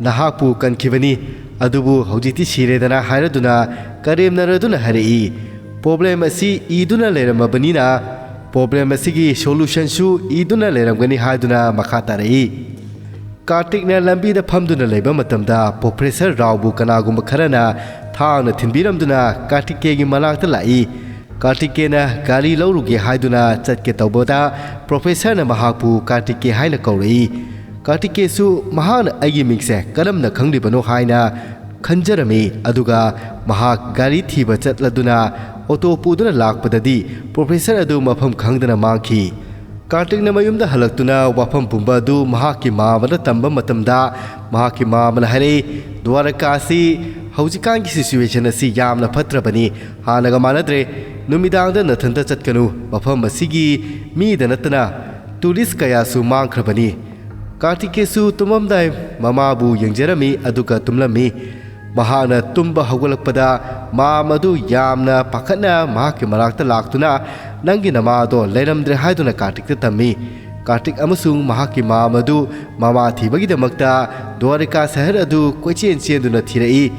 ꯅꯍꯥꯛꯄꯨ ꯀꯟꯈꯤꯕꯅꯤ, ꯑꯗꯨꯕꯨ ꯍꯧꯖꯤꯛꯇꯤ ꯁꯤꯔꯦꯗꯅ ꯍꯥꯏꯔꯗꯨꯅ ꯀꯔꯦꯝꯅꯔꯗꯨꯅ ꯍꯥꯏꯔꯛꯏ꯫ Problem ꯑꯁꯤ ꯏꯗꯨꯅ ꯂꯩꯔꯝꯃꯕꯅꯤꯅ, problem ꯑꯁꯤꯒꯤ solution ꯁꯨ ꯏꯗꯨꯅ ꯂꯩꯔꯝꯒꯅꯤ ꯍꯥꯏꯗꯨꯅ ꯃꯈꯥ ꯇꯥꯔꯛꯏ꯫ ꯀꯥꯔꯇꯤꯛꯅ ꯂꯝꯕꯤꯗ ꯐꯝꯗꯨꯅ ꯂꯩꯕ ꯃꯇꯝꯗ, Professor ꯔꯥꯎꯕꯨ ꯀꯅꯥꯒꯨꯝꯕ ꯈꯔꯅ ꯊꯥꯡꯅ ꯊꯤꯟꯕꯤꯔꯝꯗꯨꯅ ꯀꯥꯔꯇꯤꯛꯀꯦꯒꯤ ꯃꯅꯥꯛꯇ ꯂꯥꯛꯏ꯫ ꯀꯥꯔꯇꯤꯛꯀꯦꯅ ꯒꯥꯔꯤ ꯂꯧꯔꯨꯒꯦ ꯍꯥꯏꯗꯨꯅ ꯆꯠꯀꯦ ꯇꯧꯕꯗ, Professor ꯅ ꯃꯍꯥꯛꯄꯨ ꯀꯥꯔꯇꯤꯛꯀꯦ ꯍꯥꯏꯅ ꯀꯧꯔꯛꯏ꯫ ꯀꯥꯔꯇꯤꯛꯀꯦꯁꯨ ꯃꯍꯥꯛꯅ ꯑꯩꯒꯤ ꯃꯤꯡꯁꯦ ꯀꯔꯝꯅ ꯈꯪꯂꯤꯕꯅꯣ ꯍꯥꯏꯅ ꯈꯟꯖꯔꯝꯃꯤ, ꯑꯗꯨꯒ ꯃꯍꯥꯛ ꯒꯥꯔꯤ ꯊꯤꯕ ꯆꯠꯂꯗꯨꯅ ꯑꯣꯇꯣ ꯄꯨꯗꯨꯅ ꯂꯥꯛꯄꯗꯗꯤ, Professor ꯑꯗꯨ ꯃꯐꯝ ꯈꯪꯗꯅ ꯃꯥꯡꯈꯤ꯫ ꯀꯥꯔꯇꯤꯛꯅ ꯃꯌꯨꯝꯗ ꯍꯜꯂꯛꯇꯨꯅ ꯋꯥꯐꯝ ꯄꯨꯝꯕ ꯑꯗꯨ ꯃꯍꯥꯛꯀꯤ ꯃꯃꯥꯗ ꯇꯝꯕ ꯃꯇꯝꯗ, ꯃꯍꯥꯛꯀꯤ ꯃꯃꯥꯅ ꯍꯥꯏꯔꯛꯏ, "ꯗ꯭ꯋꯥꯔꯀꯥ ꯑꯁꯤ ꯍꯧꯖꯤꯛꯀꯥꯟꯒꯤ situation ꯑꯁꯤ ꯌꯥꯝꯅ ꯐꯠꯇ꯭ꯔꯕꯅꯤ, ꯍꯥꯟꯅꯒ ꯃꯥꯟꯅꯗ꯭ꯔꯦ꯫ ꯅꯨꯃꯤꯗꯥꯡꯗ ꯅꯊꯟꯇ ꯆꯠꯀꯅꯨ, ꯃꯐꯝ ꯑꯁꯤꯒꯤ ꯃꯤꯗ ꯅꯠꯇꯅ tourist ꯀꯌꯥꯁꯨ ꯃꯥꯡꯈ꯭ꯔꯕꯅꯤ"꯫ ꯀꯥꯔꯇꯤꯛꯀꯦꯁꯨ ꯇꯨꯝꯃꯝꯗꯥꯏ ꯃꯃꯥꯕꯨ ꯌꯦꯡꯖꯔꯝꯃꯤ, ꯑꯗꯨꯒ ꯇꯨꯝꯂꯝꯃꯤ꯫ ꯃꯍꯥꯛꯅ ꯇꯨꯝꯕ ꯍꯧꯒꯠꯂꯛꯄꯗ, ꯃꯥꯝ ꯑꯗꯨ ꯌꯥꯝꯅ ꯄꯥꯈꯠꯅ ꯃꯍꯥꯛꯀꯤ ꯃꯅꯥꯛꯇ ꯂꯥꯛꯇꯨꯅ, "ꯅꯪꯒꯤ ꯅꯃꯥꯗꯣ ꯂꯩꯔꯝꯗ꯭ꯔꯦ" ꯍꯥꯏꯗꯨꯅ ꯀꯥꯔꯇꯤꯛꯇ ꯇꯝꯃꯤ꯫ ꯀꯥꯔꯇꯤꯛ ꯑꯃꯁꯨꯡ ꯃꯍꯥꯛꯀꯤ ꯃꯥꯝ ꯑꯗꯨ ꯃꯃꯥ ꯊꯤꯕꯒꯤꯗꯃꯛꯇ ꯗ꯭ꯋꯥꯔꯤꯀꯥ ꯁꯍꯔ ꯑꯗꯨ ꯀꯣꯏꯆꯦꯟ ꯆꯦꯟꯗꯨꯅ ꯊꯤꯔꯛꯏ꯫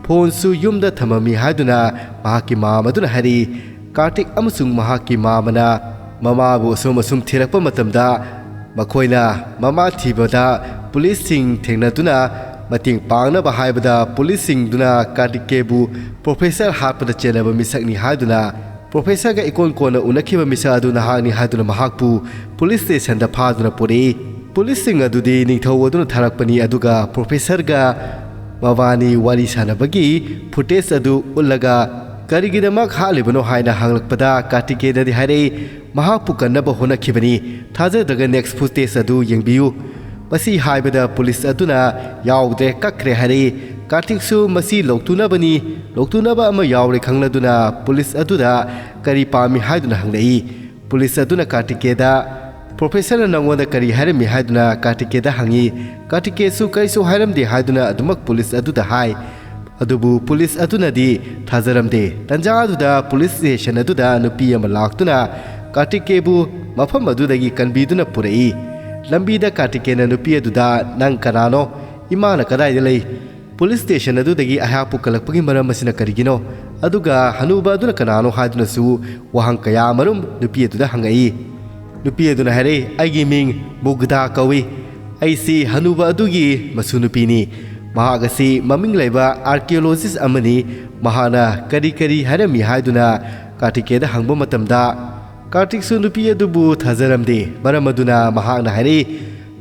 ꯐꯣꯟꯁꯨ ꯌꯨꯝꯗ ꯊꯝꯃꯝꯃꯤ ꯍꯥꯏꯗꯨꯅ ꯃꯍꯥꯛꯀꯤ ꯃꯥꯝ ꯑꯗꯨꯅ ꯍꯥꯏꯔꯛꯏ꯫ ꯀꯥꯔꯇꯤꯛ ꯑꯃꯁꯨꯡ ꯃꯍꯥꯛꯀꯤ ꯃꯥꯝꯅ ꯃꯃꯥꯕꯨ ꯑꯁꯨꯝ ꯑꯁꯨꯝ ꯊꯤꯔꯛꯄ ꯃꯇꯝꯗ, ꯃꯈꯣꯏꯅ ꯃꯃꯥ ꯊꯤꯕꯗ ꯄꯨꯂꯤꯁꯁꯤꯡ ꯊꯦꯡꯅꯗꯨꯅ ꯃꯇꯦꯡ ꯄꯥꯡꯅꯕ ꯍꯥꯏꯕꯗ, ꯄꯨꯂꯤꯁꯁꯤꯡꯗꯨꯅ ꯀꯥꯔꯇꯤꯛꯀꯦꯕꯨ Professor ꯍꯥꯠꯄꯗ ꯆꯦꯟꯅꯕ ꯃꯤꯁꯛꯅꯤ ꯍꯥꯏꯗꯨꯅ, Professor ꯒ ꯏꯀꯣꯟ ꯀꯣꯟꯅ ꯎꯅꯈꯤꯕ ꯃꯤꯁꯛ ꯑꯗꯨ ꯅꯍꯥꯛꯅꯤ ꯍꯥꯏꯗꯨꯅ ꯃꯍꯥꯛꯄꯨ ꯄꯨꯂꯤꯁ station ꯗ ꯐꯥꯗꯨꯅ ꯄꯨꯔꯛꯏ꯫ ꯄꯨꯂꯤꯁꯁꯤꯡ ꯑꯗꯨꯗꯤ ꯅꯤꯡꯊꯧ ꯑꯗꯨꯅ ꯊꯥꯔꯛꯄꯅꯤ, ꯑꯗꯨꯒ Professor ꯒ ꯃꯕꯥꯅꯤ ꯋꯥꯔꯤ ꯁꯥꯟꯅꯕꯒꯤ footage ꯑꯗꯨ ꯎꯠꯂꯒ, "ꯀꯔꯤꯒꯤꯗꯃꯛ ꯍꯥꯠꯂꯤꯕꯅꯣ?" ꯍꯥꯏꯅ ꯍꯪꯂꯛꯄꯗ, ꯀꯥꯔꯇꯤꯀꯦꯅꯗꯤ ꯍꯥꯏꯔꯛꯏ, "ꯃꯍꯥꯛꯄꯨ ꯀꯟꯅꯕ ꯍꯣꯠꯅꯈꯤꯕꯅꯤ꯫ ꯊꯥꯖꯗ꯭ꯔꯒ next footage ꯑꯗꯨ ꯌꯦꯡꯕꯤꯌꯨ"꯫ ꯃꯁꯤ ꯍꯥꯏꯕꯗ ꯄꯨꯂꯤꯁ ꯑꯗꯨꯅ, "ꯌꯥꯎꯗ꯭ꯔꯦ, ꯀꯛꯈ꯭ꯔꯦ" ꯍꯥꯏꯔꯛꯏ꯫ ꯀꯥꯔꯇꯤꯛꯁꯨ ꯃꯁꯤ ꯂꯧꯊꯣꯛꯅꯕꯅꯤ, ꯂꯧꯊꯣꯛꯅꯕ ꯑꯃ ꯌꯥꯎꯔꯦ ꯈꯪꯂꯗꯨꯅ ꯄꯨꯂꯤꯁ ꯑꯗꯨꯗ ꯀꯔꯤ ꯄꯥꯝꯃꯤ ꯍꯥꯏꯗꯨꯅ ꯍꯪꯂꯛꯏ꯫ ꯄꯨꯂꯤꯁ ꯑꯗꯨꯅ ꯀꯥꯔꯇꯤꯛꯀꯦꯗ, "ꯄ꯭ꯔꯣꯐꯦꯁꯔꯅ ꯅꯪꯉꯣꯟꯗ ꯀꯔꯤ ꯍꯥꯏꯔꯝꯃꯤ?" ꯍꯥꯏꯗꯨꯅ ꯀꯥꯔꯇꯤꯛꯀꯦꯗ ꯍꯪꯉꯤ꯫ ꯀꯥꯔꯇꯤꯛꯀꯦꯁꯨ ꯀꯔꯤꯁꯨ ꯍꯥꯏꯔꯝꯗꯦ ꯍꯥꯏꯗꯨꯅ ꯑꯗꯨꯃꯛ ꯄꯨꯂꯤꯁ ꯑꯗꯨꯗ ꯍꯥꯏ꯫ ꯑꯗꯨꯕꯨ ꯄꯨꯂꯤꯁ ꯑꯗꯨꯅꯗꯤ ꯊꯥꯖꯔꯝꯗꯦ꯫ ꯇꯟꯖꯥ ꯑꯗꯨꯗ ꯄꯨꯂꯤꯁ ꯁ꯭ꯇꯦꯁꯟ ꯑꯗꯨꯗ ꯅꯨꯄꯤ ꯑꯃ ꯂꯥꯛꯇꯨꯅ ꯀꯥꯔꯇꯤꯛꯀꯦꯕꯨ ꯃꯐꯝ ꯑꯗꯨꯗꯒꯤ ꯀꯟꯕꯤꯗꯨꯅ ꯄꯨꯔꯛꯏ꯫ ꯂꯝꯕꯤꯗ ꯀꯥꯔꯇꯤꯛꯀꯦꯅ ꯅꯨꯄꯤ ꯑꯗꯨꯗ, "ꯅꯪ ꯀꯅꯥꯅꯣ? ꯏꯃꯥꯅ ꯀꯗꯥꯏꯗ ꯂꯩ?" ꯄꯨꯂꯤꯁ ꯁ꯭ꯇꯦꯁꯟ ꯑꯗꯨꯗꯒꯤ ꯑꯩꯍꯥꯛꯄꯨ ꯀꯜꯂꯛꯄꯒꯤ ꯃꯔꯝ ꯑꯁꯤꯅ ꯀꯔꯤꯒꯤꯅꯣ? ꯑꯗꯨꯒ ꯍꯅꯨꯕ ꯑꯗꯨꯅ ꯀꯅꯥꯅꯣ ꯍꯥꯏꯗꯨꯅꯁꯨ ꯋꯥꯍꯪ ꯀꯌꯥ ꯑꯃꯔꯨꯝ ꯅꯨꯄꯤ ꯑꯗꯨꯗ ꯍꯪꯉꯛꯏ꯫ ꯅꯨꯄꯤ ꯑꯗꯨꯅ ꯍꯥꯏꯔꯛꯏ, "ꯑꯩꯒꯤ ꯃꯤꯡ ꯃꯨꯒꯗꯥ ꯀꯧꯏ꯫ ꯑꯩꯁꯤ ꯍꯅꯨꯕ ꯑꯗꯨꯒꯤ ꯃꯁꯨ ꯅꯨꯄꯤꯅꯤ꯫ ꯃꯍꯥꯛ ꯑꯁꯤ ꯃꯃꯤꯡ ꯂꯩꯕ ꯑꯥꯔꯀꯤꯑꯣꯂꯣꯖꯤꯁ ꯑꯃꯅꯤ꯫ ꯃꯍꯥꯛꯅ ꯀꯔꯤ ꯀꯔꯤ ꯍꯥꯏꯔꯝꯃꯤ?" ꯍꯥꯏꯗꯨꯅ ꯀꯥꯔꯇꯤꯛꯀꯦꯗ ꯍꯪꯕ ꯃꯇꯝꯗ, ꯀꯥꯔꯇꯤꯛꯁꯨ ꯅꯨꯄꯤ ꯑꯗꯨꯕꯨ ꯊꯥꯖꯔꯝꯗꯦ꯫ ꯃꯔꯝ ꯑꯗꯨꯅ ꯃꯍꯥꯛꯅ ꯍꯥꯏꯔꯛꯏ,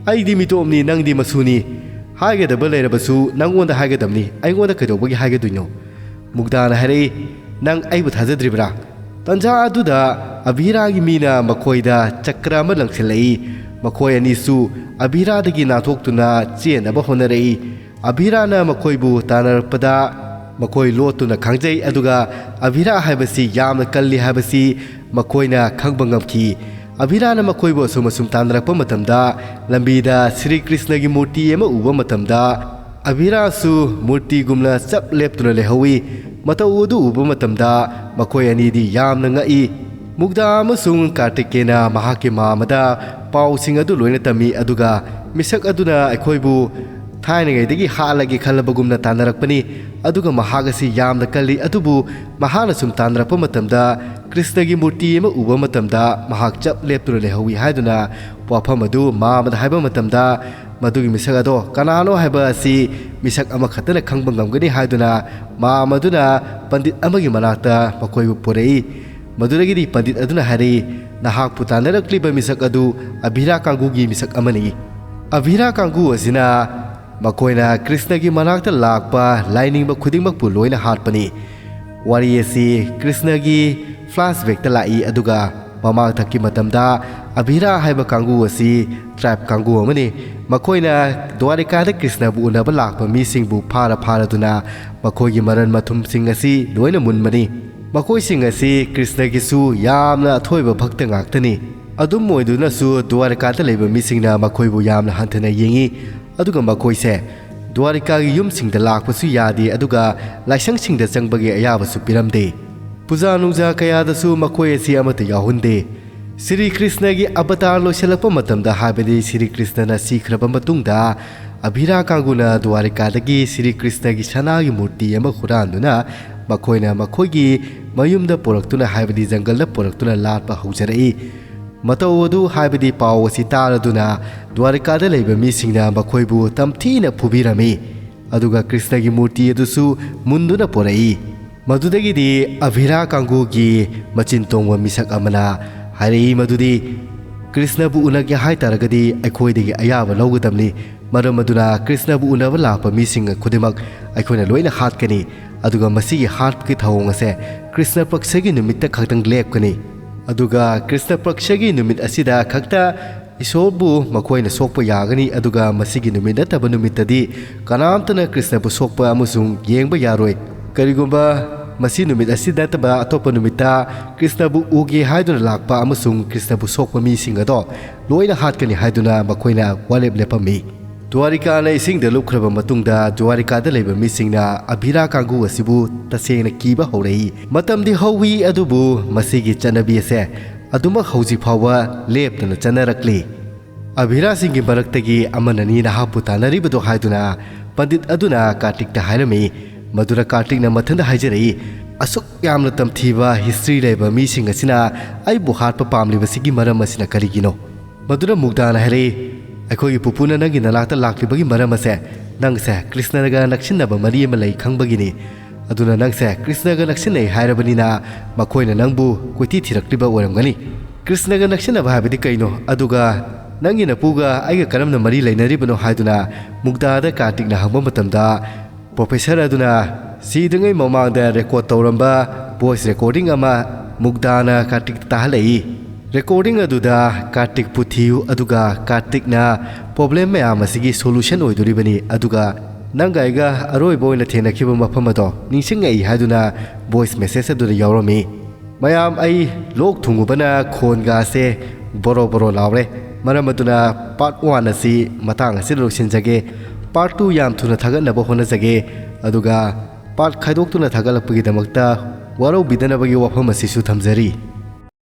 "ꯑꯩꯗꯤ ꯃꯤꯇꯣꯞꯅꯤ, ꯅꯪꯗꯤ ꯃꯁꯨꯅꯤ꯫ ꯍꯥꯏꯒꯗꯕ ꯂꯩꯔꯕꯁꯨ ꯅꯪꯉꯣꯟꯗ ꯍꯥꯏꯒꯗꯕꯅꯤ, ꯑꯩꯉꯣꯟꯗ ꯀꯩꯗꯧꯕꯒꯤ ꯍꯥꯏꯒꯗꯣꯏꯅꯣ?" ꯃꯨꯒꯗꯥꯅ ꯍꯥꯏꯔꯛꯏ, "ꯅꯪ ꯑꯩꯕꯨ ꯊꯥꯖꯗ꯭ꯔꯤꯕ꯭ꯔꯥ?" ꯇꯟꯖꯥ ꯑꯗꯨꯗ ꯑꯕꯤꯔꯥꯒꯤ ꯃꯤꯅ ꯃꯈꯣꯏꯗ ꯆꯀ꯭ꯔ ꯑꯃ ꯂꯪꯁꯤꯜꯂꯛꯏ꯫ ꯃꯈꯣꯏ ꯑꯅꯤꯁꯨ ꯑꯕꯤꯔꯥꯗꯒꯤ ꯅꯥꯟꯊꯣꯛꯇꯨꯅ ꯆꯦꯟꯅꯕ ꯍꯣꯠꯅꯔꯛꯏ꯫ ꯑꯕꯤꯔꯥꯅ ꯃꯈꯣꯏꯕꯨ ꯇꯥꯟꯅꯔꯛꯄꯗ ꯃꯈꯣꯏ ꯂꯣꯠꯇꯨꯅ ꯈꯥꯡꯖꯩ, ꯑꯗꯨꯒ ꯑꯕꯤꯔꯥ ꯍꯥꯏꯕꯁꯤ ꯌꯥꯝꯅ ꯀꯜꯂꯤ ꯍꯥꯏꯕꯁꯤ ꯃꯈꯣꯏꯅ ꯈꯪꯕ ꯉꯝꯈꯤ꯫ ꯑꯕꯤꯔꯥꯅ ꯃꯈꯣꯏꯕꯨ ꯑꯁꯨꯝ ꯑꯁꯨꯝ ꯇꯥꯟꯅꯔꯛꯄ ꯃꯇꯝꯗ, ꯂꯝꯕꯤꯗ ꯁ꯭ꯔꯤ ꯀ꯭ꯔꯤꯁꯅꯒꯤ ꯃꯨꯔꯇꯤ ꯑꯃ ꯎꯕ ꯃꯇꯝꯗ, ꯑꯕꯤꯔꯥꯁꯨ ꯃꯨꯔꯇꯤꯒꯨꯝꯅ ꯆꯞ ꯂꯦꯞꯇꯨꯅ ꯂꯩꯍꯧꯏ꯫ ꯃꯇꯧ ꯑꯗꯨ ꯎꯕ ꯃꯇꯝꯗ ꯃꯈꯣꯏ ꯑꯅꯤꯗꯤ ꯌꯥꯝꯅ ꯉꯛꯏ꯫ ꯃꯨꯒꯗꯥ ꯑꯃꯁꯨꯡ ꯀꯥꯔꯇꯤꯛꯀꯦꯅ ꯃꯍꯥꯛꯀꯤ ꯃꯥꯝꯃꯗ ꯄꯥꯎꯁꯤꯡ ꯑꯗꯨ ꯂꯣꯏꯅ ꯇꯝꯃꯤ, ꯑꯗꯨꯒ ꯃꯤꯁꯛ ꯑꯗꯨꯅ ꯑꯩꯈꯣꯏꯕꯨ ꯊꯥꯏꯅꯉꯩꯗꯒꯤ ꯍꯥꯠꯂꯒꯦ ꯈꯜꯂꯕꯒꯨꯝꯅ ꯇꯥꯟꯅꯔꯛꯄꯅꯤ, ꯑꯗꯨꯒ ꯃꯍꯥꯛ ꯑꯁꯤ ꯌꯥꯝꯅ ꯀꯜꯂꯤ, ꯑꯗꯨꯕꯨ ꯃꯍꯥꯛꯅ ꯁꯨꯝ ꯇꯥꯟꯅꯔꯛꯄ ꯃꯇꯝꯗ ꯀ꯭ꯔꯤꯁꯅꯒꯤ ꯃꯨꯔꯇꯤ ꯑꯃ ꯎꯕ ꯃꯇꯝꯗ ꯃꯍꯥꯛ ꯆꯞ ꯂꯦꯞꯇꯨꯅ ꯂꯩꯍꯧꯏ ꯍꯥꯏꯗꯨꯅ ꯋꯥꯐꯝ ꯑꯗꯨ ꯃꯥꯝꯃꯗ ꯍꯥꯏꯕ ꯃꯇꯝꯗ, ꯃꯗꯨꯒꯤ ꯃꯤꯁꯛ ꯑꯗꯣ ꯀꯅꯥꯅꯣ ꯍꯥꯏꯕ ꯑꯁꯤ ꯃꯤꯁꯛ ꯑꯃꯈꯛꯇꯅ ꯈꯪꯕ ꯉꯝꯒꯅꯤ ꯍꯥꯏꯗꯨꯅ ꯃꯥꯝꯃ ꯑꯗꯨꯅ ꯄꯟꯗꯤꯠ ꯑꯃꯒꯤ ꯃꯅꯥꯛꯇ ꯃꯈꯣꯏꯕꯨ ꯄꯨꯔꯛꯏ꯫ ꯃꯗꯨꯗꯒꯤꯗꯤ ꯄꯟꯗꯤꯠ ꯑꯗꯨꯅ ꯍꯥꯏꯔꯛꯏ, "ꯅꯍꯥꯛꯄꯨ ꯇꯥꯟꯅꯔꯛꯂꯤꯕ ꯃꯤꯁꯛ ꯑꯗꯨ ꯑꯕꯤꯔꯥ ꯀꯥꯡꯕꯨꯒꯤ ꯃꯤꯁꯛ ꯑꯃꯅꯤ꯫ ꯑꯕꯤꯔꯥ ꯀꯥꯡꯕꯨ ꯑꯁꯤꯅ ꯃꯈꯣꯏꯅ ꯀ꯭ꯔꯤꯁꯅꯒꯤ ꯃꯅꯥꯛꯇ ꯂꯥꯛꯄ ꯂꯥꯏꯅꯤꯡꯕ ꯈꯨꯗꯤꯡꯃꯛꯄꯨ ꯂꯣꯏꯅ ꯍꯥꯠꯄꯅꯤ꯫ ꯋꯥꯔꯤ ꯑꯁꯤ ꯀ꯭ꯔꯤꯁꯅꯒꯤ ꯐ꯭ꯂꯥꯁꯕꯦꯛꯇ ꯂꯥꯛꯏ, ꯑꯗꯨꯒ ꯃꯃꯥꯡꯊꯛꯀꯤ ꯃꯇꯝꯗ ꯑꯚꯤꯔꯥ ꯍꯥꯏꯕ ꯀꯥꯡꯕꯨ ꯑꯁꯤ ꯇ꯭ꯔꯥꯏꯕ ꯀꯥꯡꯕꯨ ꯑꯃꯅꯤ꯫ ꯃꯈꯣꯏꯅ ꯗ꯭ꯋꯥꯔꯤꯀꯥꯗ ꯀ꯭ꯔꯤꯁꯅꯕꯨ ꯎꯅꯕ ꯂꯥꯛꯄ ꯃꯤꯁꯤꯡꯕꯨ ꯐꯥꯔ ꯐꯥꯔꯗꯨꯅ ꯃꯈꯣꯏꯒꯤ ꯃꯔꯟ ꯃꯊꯨꯝꯁꯤꯡ ꯑꯁꯤ ꯂꯣꯏꯅ ꯃꯨꯟꯕꯅꯤ꯫ ꯃꯈꯣꯏꯁꯤꯡ ꯑꯁꯤ ꯀ꯭ꯔꯤꯁꯅꯒꯤꯁꯨ ꯌꯥꯝꯅ ꯑꯊꯣꯏꯕ ꯚꯛꯇ ꯉꯥꯛꯇꯅꯤ꯫ ꯑꯗꯨꯝ ꯑꯣꯏꯗꯨꯅꯁꯨ ꯗ꯭ꯋꯥꯔꯤꯀꯥꯗ ꯂꯩꯕ ꯃꯤꯁꯤꯡꯅ ꯃꯈꯣꯏꯕꯨ ꯌꯥꯝꯅ ꯍꯟꯊꯅ ꯌꯦꯡꯏ, ꯑꯗꯨꯒ ꯃꯈꯣꯏꯁꯦ ꯗ꯭ꯋꯥꯔꯤꯀꯥꯒꯤ ꯌꯨꯝꯁꯤꯡꯗ ꯂꯥꯛꯄꯁꯨ ꯌꯥꯗꯦ, ꯑꯗꯨꯒ ꯂꯥꯏꯁꯪꯁꯤꯡꯗ ꯆꯪꯕꯒꯤ ꯑꯌꯥꯕꯁꯨ ꯄꯤꯔꯝꯗꯦ꯫ ꯄꯨꯖꯥ ꯅꯨꯡꯖꯥ ꯀꯌꯥꯗꯁꯨ ꯃꯈꯣꯏ ꯑꯁꯤ ꯑꯃꯠꯇ ꯌꯥꯎꯍꯟꯗꯦ꯫ ꯁ꯭ꯔꯤ ꯀ꯭ꯔꯤꯁꯅꯒꯤ ꯑꯕꯇꯥꯔ ꯂꯣꯏꯁꯤꯜꯂꯛꯄ ꯃꯇꯝꯗ, ꯍꯥꯏꯕꯗꯤ ꯁ꯭ꯔꯤ ꯀ꯭ꯔꯤꯁꯅꯅ ꯁꯤꯈ꯭ꯔꯕ ꯃꯇꯨꯡꯗ, ꯑꯚꯤꯔꯥ ꯀꯥꯡꯕꯨꯅ ꯗ꯭ꯋꯥꯔꯤꯀꯥꯗꯒꯤ ꯁ꯭ꯔꯤ ꯀ꯭ꯔꯤꯁꯅꯒꯤ ꯁꯅꯥꯒꯤ ꯃꯨꯔꯇꯤ ꯑꯃ ꯍꯨꯔꯥꯟꯗꯨꯅ ꯃꯈꯣꯏꯅ ꯃꯈꯣꯏꯒꯤ ꯃꯌꯨꯝꯗ ꯄꯨꯔꯛꯇꯨꯅ, ꯍꯥꯏꯕꯗꯤ ꯖꯪꯒꯜꯗ ꯄꯨꯔꯛꯇꯨꯅ ꯂꯥꯠꯄ ꯍꯧꯖꯔꯛꯏ꯫ ꯃꯇꯧ ꯑꯗꯨ, ꯍꯥꯏꯕꯗꯤ ꯄꯥꯎ ꯑꯁꯤ ꯇꯥꯔꯗꯨꯅ ꯗ꯭ꯋꯥꯔꯤꯀꯥꯗ ꯂꯩꯕ ꯃꯤꯁꯤꯡꯅ ꯃꯈꯣꯏꯕꯨ ꯇꯝꯊꯤꯅ ꯐꯨꯕꯤꯔꯝꯃꯤ꯫ ꯑꯗꯨꯒ ꯀ꯭ꯔꯤꯁꯅꯒꯤ ꯃꯨꯔꯇꯤ ꯑꯗꯨꯁꯨ ꯃꯨꯟꯗꯨꯅ ꯄꯨꯔꯛꯏ꯫ ꯃꯗꯨꯗꯒꯤꯗꯤ ꯑꯚꯤꯔꯥ ꯀꯥꯡꯕꯨꯒꯤ ꯃꯆꯤꯟ ꯇꯣꯡꯕ ꯃꯤꯁꯛ ꯑꯃꯅ ꯍꯥꯏꯔꯛꯏ ꯃꯗꯨꯗꯤ ꯀ꯭ꯔꯤꯁꯅꯕꯨ ꯎꯅꯒꯦ ꯍꯥꯏ ꯇꯥꯔꯒꯗꯤ ꯑꯩꯈꯣꯏꯗꯒꯤ ꯑꯌꯥꯕ ꯂꯧꯒꯗꯕꯅꯤ꯫ ꯃꯔꯝ ꯑꯗꯨꯅ ꯀ꯭ꯔꯤꯁꯅꯕꯨ ꯎꯅꯕ ꯂꯥꯛꯄ ꯃꯤꯁꯤꯡ ꯈꯨꯗꯤꯡꯃꯛ ꯑꯩꯈꯣꯏꯅ ꯂꯣꯏꯅ ꯍꯥꯠꯀꯅꯤ꯫ ꯑꯗꯨꯒ ꯃꯁꯤꯒꯤ ꯍꯥꯠꯄꯒꯤ ꯊꯧꯑꯣꯡ ꯑꯁꯦ ꯀ꯭ꯔꯤꯁꯅ ꯄꯛꯁꯒꯤ ꯅꯨꯃꯤꯠꯇ ꯈꯛꯇꯪ ꯂꯦꯞꯀꯅꯤ꯫ ꯑꯗꯨꯒ ꯀ꯭ꯔꯤꯁꯅ ꯄꯛꯁꯒꯤ ꯅꯨꯃꯤꯠ ꯑꯁꯤꯗ ꯈꯛꯇ ꯏꯁꯣꯔꯕꯨ ꯃꯈꯣꯏꯅ ꯁꯣꯛꯄ ꯌꯥꯒꯅꯤ, ꯑꯗꯨꯒ ꯃꯁꯤꯒꯤ ꯅꯨꯃꯤꯠ ꯅꯠꯇꯕ ꯅꯨꯃꯤꯠꯇꯗꯤ ꯀꯅꯥꯝꯇꯅ ꯀ꯭ꯔꯤꯁꯅꯕꯨ ꯁꯣꯛꯄ ꯑꯃꯁꯨꯡ ꯌꯦꯡꯕ ꯌꯥꯔꯣꯏ꯫ ꯀꯔꯤꯒꯨꯝꯕ ꯃꯁꯤ ꯅꯨꯃꯤꯠ ꯑꯁꯤ ꯅꯠꯇꯕ ꯑꯇꯣꯞꯄ ꯅꯨꯃꯤꯠꯇ ꯀ꯭ꯔꯤꯁꯅꯕꯨ ꯎꯒꯦ ꯍꯥꯏꯗꯨꯅ ꯂꯥꯛꯄ ꯑꯃꯁꯨꯡ ꯀ꯭ꯔꯤꯁꯅꯕꯨ ꯁꯣꯛꯄ ꯃꯤꯁꯤꯡ ꯑꯗꯣ ꯂꯣꯏꯅ ꯍꯥꯠꯀꯅꯤ ꯍꯥꯏꯗꯨꯅ ꯃꯈꯣꯏꯅ ꯋꯥꯔꯦꯞ ꯂꯦꯞꯄꯝꯃꯤ꯫ ꯗ꯭ꯋꯥꯔꯤꯀꯥꯅ ꯏꯁꯤꯡꯗ ꯂꯨꯞꯈ꯭ꯔꯕ ꯃꯇꯨꯡꯗ ꯗ꯭ꯋꯥꯔꯤꯀꯥꯗ ꯂꯩꯕ ꯃꯤꯁꯤꯡꯅ ꯑꯚꯤꯔꯥ ꯀꯥꯡꯕꯨ ꯑꯁꯤꯕꯨ ꯇꯁꯦꯡꯅ ꯀꯤꯕ ꯍꯧꯔꯛꯏ꯫ ꯃꯇꯝꯗꯤ ꯍꯧꯏ, ꯑꯗꯨꯕꯨ ꯃꯁꯤꯒꯤ ꯆꯠꯅꯕꯤ ꯑꯁꯦ ꯑꯗꯨꯃꯛ ꯍꯧꯖꯤꯛ ꯐꯥꯎꯕ ꯂꯦꯞꯇꯅ ꯆꯠꯅꯔꯛꯂꯤ꯫ ꯑꯚꯤꯔꯥꯁꯤꯡꯒꯤ ꯃꯔꯛꯇꯒꯤ ꯑꯃꯅꯅꯤ ꯅꯍꯥꯛꯄꯨ ꯇꯥꯟꯅꯔꯤꯕꯗꯣ ꯍꯥꯏꯗꯨꯅ ꯄꯟꯗꯤꯠ ꯑꯗꯨꯅ ꯀꯥꯔꯇꯤꯛꯇ ꯍꯥꯏꯔꯝꯃꯤ꯫ ꯃꯗꯨꯗ ꯀꯥꯔꯇꯤꯛꯅ ꯃꯊꯟꯇ ꯍꯥꯏꯖꯔꯛꯏ, "ꯑꯁꯨꯛ ꯌꯥꯝꯅ ꯇꯝꯊꯤꯕ ꯍꯤꯁꯇ꯭ꯔꯤ ꯂꯩꯕ ꯃꯤꯁꯤꯡ ꯑꯁꯤꯅ ꯑꯩꯕꯨ ꯍꯥꯠꯄ ꯄꯥꯝꯂꯤꯕꯁꯤꯒꯤ ꯃꯔꯝ ꯑꯁꯤꯅ ꯀꯔꯤꯒꯤꯅꯣ?" ꯃꯗꯨꯗ ꯃꯨꯛꯗꯥꯅ ꯍꯥꯏꯔꯛꯏ, "ꯑꯩꯈꯣꯏꯒꯤ ꯄꯨꯄꯨꯅ ꯅꯪꯒꯤ ꯅꯅꯥꯛꯇ ꯂꯥꯛꯂꯤꯕꯒꯤ ꯃꯔꯝ ꯑꯁꯦ ꯅꯪꯁꯦ ꯀ꯭ꯔꯤꯁꯅꯒ ꯅꯛꯁꯤꯟꯅꯕ ꯃꯔꯤ ꯑꯃ ꯂꯩ ꯈꯪꯕꯒꯤꯅꯤ꯫ ꯑꯗꯨꯅ ꯅꯪꯁꯦ ꯀ꯭ꯔꯤꯁꯅꯒ ꯅꯛꯁꯤꯟꯅꯩ ꯍꯥꯏꯔꯕꯅꯤꯅ ꯃꯈꯣꯏꯅ ꯅꯪꯕꯨ ꯀꯣꯏꯊꯤ ꯊꯤꯔꯛꯂꯤꯕ ꯑꯣꯏꯔꯝꯒꯅꯤ꯫ ꯀ꯭ꯔꯤꯁꯅꯒ ꯅꯛꯁꯤꯟꯅꯕ ꯍꯥꯏꯕꯗꯤ ꯀꯩꯅꯣ? ꯑꯗꯨꯒ ꯅꯪꯒꯤ ꯅꯄꯨꯒ ꯑꯩꯒ ꯀꯔꯝꯅ ꯃꯔꯤ ꯂꯩꯅꯔꯤꯕꯅꯣ?" ꯍꯥꯏꯗꯨꯅ ꯃꯨꯛꯗꯥꯗ ꯀꯥꯔꯇꯤꯛꯅ ꯍꯪꯕ ꯃꯇꯝꯗ, ꯄ꯭ꯔꯣꯐꯦꯁꯔ ꯑꯗꯨꯅ ꯁꯤꯗ꯭ꯔꯤꯉꯩ ꯃꯃꯥꯡꯗ ꯔꯦꯀꯣꯔꯗ ꯇꯧꯔꯝꯕ ꯚꯣꯏꯁ ꯔꯦꯀꯣꯔꯗꯤꯡ ꯑꯃ ꯃꯨꯛꯗꯥꯅ ꯀꯥꯔꯇꯤꯛꯇ ꯇꯥꯍꯜꯂꯛꯏ꯫ ꯔꯦꯀꯣꯔꯗꯤꯡ ꯑꯗꯨꯗ ꯀꯥꯔꯇꯤꯛꯄꯨ ꯊꯤꯌꯨ, ꯑꯗꯨꯒ ꯀꯥꯔꯇꯤꯛꯅ ꯄ꯭ꯔꯣꯕ꯭ꯂꯦꯝ ꯃꯌꯥꯝ ꯑꯁꯤꯒꯤ ꯁꯣꯂꯨꯁꯟ ꯑꯣꯏꯗꯣꯔꯤꯕꯅꯤ꯫ ꯑꯗꯨꯒ ꯅꯪꯒ ꯑꯩꯒ ꯑꯔꯣꯏꯕ ꯑꯣꯏꯅ ꯊꯦꯡꯅꯈꯤꯕ ꯃꯐꯝ ꯑꯗꯣ ꯅꯤꯡꯁꯤꯡꯉꯛꯏ ꯍꯥꯏꯗꯨꯅ ꯚꯣꯏꯁ ꯃꯦꯁꯦꯖ ꯑꯗꯨꯗ ꯌꯥꯎꯔꯝꯃꯤ꯫ ꯃꯌꯥꯝ, ꯑꯩ ꯂꯣꯛ ꯊꯨꯡꯉꯨꯕꯅ ꯈꯣꯟꯒꯥꯁꯦ ꯕꯣꯔꯣ ꯕꯣꯔꯣ ꯂꯥꯎꯔꯦ꯫ ꯃꯔꯝ ꯑꯗꯨꯅ ꯄꯥꯔꯠ ꯋꯥꯟ ꯑꯁꯤ ꯃꯇꯥꯡ ꯑꯁꯤꯗ ꯂꯣꯏꯁꯤꯟꯖꯒꯦ꯫ ꯄꯥꯔꯠ ꯇꯨ ꯌꯥꯝ ꯊꯨꯅ ꯊꯥꯒꯠꯅꯕ ꯍꯣꯠꯅꯖꯒꯦ꯫ ꯑꯗꯨꯒ ꯄꯥꯔꯠ ꯈꯥꯏꯗꯣꯛꯇꯨꯅ ꯊꯥꯒꯠꯂꯛꯄꯒꯤꯗꯃꯛꯇ ꯋꯥꯔꯧꯕꯤꯗꯅꯕꯒꯤ ꯋꯥꯐꯝ ꯑꯁꯤꯁꯨ ꯊꯝꯖꯔꯤ꯫